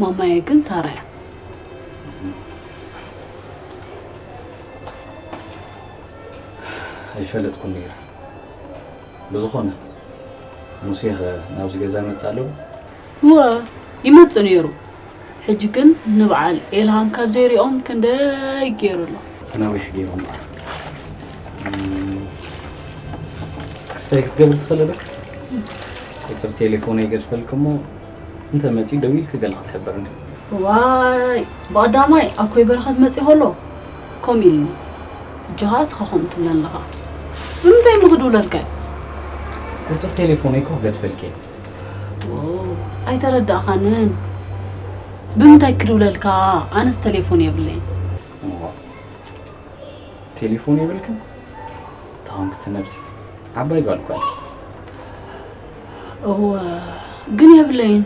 ማማየ ግን ሳራ እያ። ኣይፈለጥኩን ነይረ። ብዝኾነ፣ ሙሴ ኸ ናብዚ ገዛ ይመጽእ ኣሎ ዶ? እወ፣ ይመጽእ ነይሩ። ሕጂ ግን ንበዓል ኤልሃም ካብ ዘይሪኦም ክንደይ ገይሩ ኣሎ። ነዊሕ ገይሩ እምበኣር። እም፣ ክስታይ ክትገብር ትኽእሊ ዶ? ቁጽሪ ቴሌፎነይ ገድፈልኪ እሞ፣ እንተ መጺኡ ደዊልኪ ገለ ክትሕብርኒ። ዋይ፣ ብቐዳማይ ኣኮይ በረኸት መጺኡ ከሎ ከምኡ ኢሉኒ። ሕጂ ኸኣ እስኻ ከምኡ ትብለኒ ኣለኻ። ብምንታይ እሞ ክድውለልካ እየ? ቁጽሪ ቴሌፎነይ እኮ ክገድፈልኪ እየ። ኦ፣ ኣይተረዳእኻንን። ብምንታይ ክድውለልካ? ኣነስ ተሌፎን የብለይን። እዋ፣ ቴሌፎን የብልክን? ተሃምክቲ ነብሲ። ዓባይ ጓል እኳ ኢኺ። እወ፣ ግን የብለይን።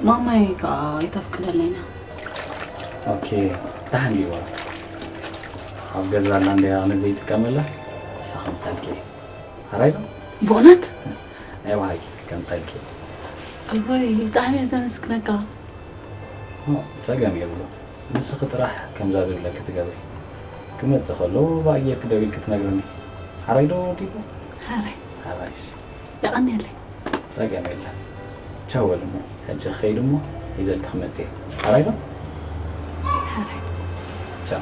ማማይ ከኣ ኣይተፍቅደለይን እያ። ኦኬ፣ ደሓን ድዩ? ኣብ ገዛ ኣላ እንድያ፣ ኣነ ዘይጥቀመላ፣ ንሳ ከምጻልኪ እየ። ሓራይ ዶ? ብእውነት? ናይ ብሓቂ ከምጻልኪ። እወይ፣ ብጣዕሚ እየ ዘመስግነካ። ኦ፣ ጸገም የብሉ። ንስኺ ጥራሕ ከምዛ ዝብለኪ ትገብሪ። ክመጽእ ከሎ ብኣየር ክደውልኪ ትነግርኒ። ሓራይ ዶ ወዲቡ? ሓራይ። ሓራይሽ። የቐንየለይ። ጸገም የለን። ቻው በል እሞ፣ ሕጂ ክኸይድ እሞ ሒዘልኪ ክመጽእ እየ። ሓራይ ዶ? ሓራይ። ቻው።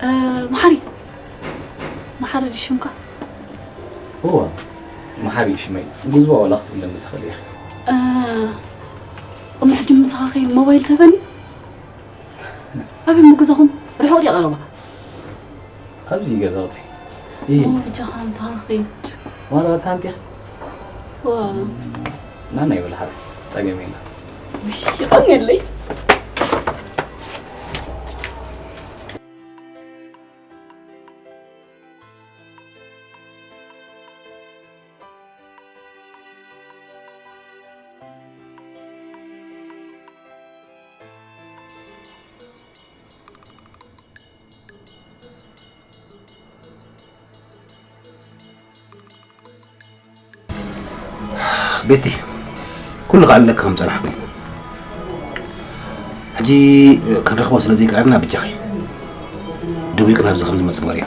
እ፣ መሓሪ። መሓሪ ድዩ ሽምካ? እወ፣ መሓሪ እዩ ሽመይ። ጉዝባ ዋላ ክትብለኒ ትኽእሊ ኢኺ። እ፣ እሞ ሕጂ ምሳኻ ከይድ ሞባይል ተበኒ? ኣበይ እሞ ገዛኹም? ርሑቕ ድዩ ቀረባ? ኣብዚ ገዛውቲ። እ። እሞ ብጃኻ ምሳኻ ከይድ። ዋላ እቲ ሓንቲ ኢኺ? እወ። ናና ይበል ሓደ። ጸገም የለን። ውይ፣ ይቐንየለይ። ቤቲ፣ ኩሉ ክኣልለኪ ከም ጸናሕኩ እዩ። ሕጂ ክንረኽቦ ስለ ዘይከኣልና፣ ብጃኺ ደዊልኪ ናብዚ ከም ዝመጽእ ግበርዮ።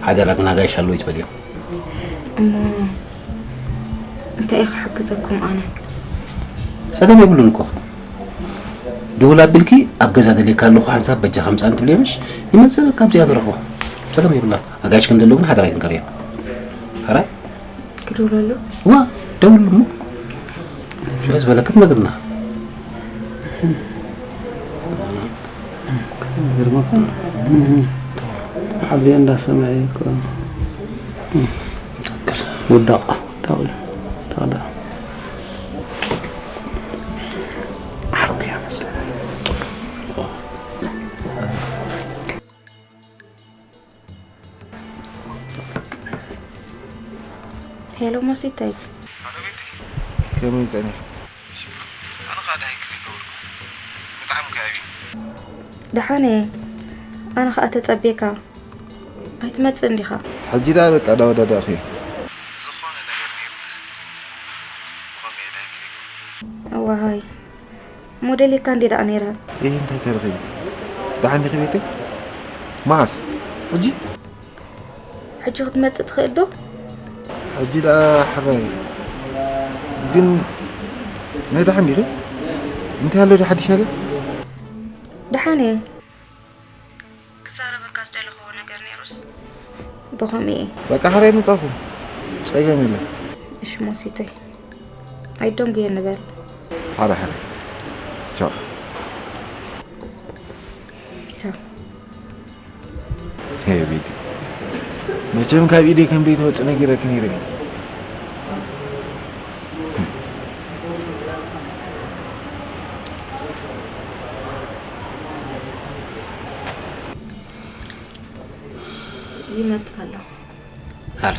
ሓደራ ግን ኣጋይሽ ኣለዉ ይትበልዮም። እሞ እንታይ እየ ክሕግዘኩም ኣነ? ጸገም የብሉን እኮ። ድውል ኣቢልኪ ኣብ ገዛ ደልየካ ኣለኹ ሓንሳብ በጃ ከምጻን ትብልዮ ምሽ? ይመጽእ ካብዚኣ ንረኽቦ። ጸገም የብላ። ኣጋይሽ ከም ዘለዉ ግን ሓደራ ኣይትንገርዮ። ሓራይ? ክድውለሉ? ዋ፣ ደውል እሞ። ሽዑ ዝበለክት መግብና። ይገርመካ። ኣብዚ እንዳሰማየ እኮ ውዳቕ፣ ውዳቕ እዩ። ውዳቕ፣ ውዳቕ። ዓርኩ እያ መስለኒ። ሄሎ ሞሲተይ። ሃሎ ቤቲ፣ ከመይ ጸኒሑ? ኣነ ኸኣ ደሃይ ክርኢ ገበርኩ። ብጣዕሚ ከቢድ። ደሓን እየ። ኣነ ኸኣ ተጸብየካ። ኣይትመጽእን ዲኻ? ሕጂ ደኣ በቃ ዳወዳዳእኹ እየ። ዝኾነ ነገር ነይሩስ ብኸመይ እየ ደሃይ ክርኢ ገበርኩ? እዋሃይ። ሞዴሊካ እንዴ ደኣ ነይረ? እህ፣ እንታይ ተረኺቡ? ደሓን ዲኺ ቤተይ? መዓስ? ሕጂ? ሕጂ ክትመጽእ ትኽእል ዶ? ሕጂ ደኣ ሕራይ። ግን ናይ ደሓን ዲኺ? እንታይ ኣሎ ዶ ሓድሽ ነገር? ደሓን እየ። ክዛረበካ ዝደለኽዎ ነገር ነይሩስ ብኸምኡ እየ። በቃ ሕራይ መጻኹ። ጸገም የለን። እሺ ሞሲተይ። ኣይዶንግየ ንበል። ሓደ ሓደ። ቻው። ቻው። ሄይ ቤቲ፣ መቸም ካብ ኢደይ ከም ዘይትወጽእ ነጊረኪ ነይረ። ይመጽእ ኣሎ። ኣረ፣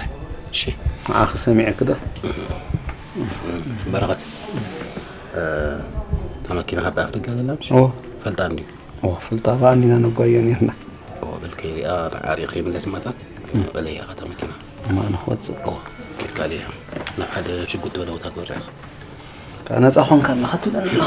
እሺ። ንዓኺ ሰሚዐኪ ዶ? በረኸት፣ እ፣ እታ መኪና ካብ ኣፍ ደገ ዘላ ምሽ? ኦ። ፈልጣ እንድዩ። ኦ፣ ፈልጣ ብኣንዲና ነጓዮ ነርና። ኦ፣ በል ከይሪኣ፣ ንዓሪቕ ከይምለስ ማታ፣ በለያ እታ መኪና። እማ ንኽወጽእ። ኦ፣ ክትካል እያ። ናብ ሓደ ሽጉጥ ዝበለ ቦታ ክበርሕ። እታ ነጻ ኾንካ ኣለኻ ትብለና።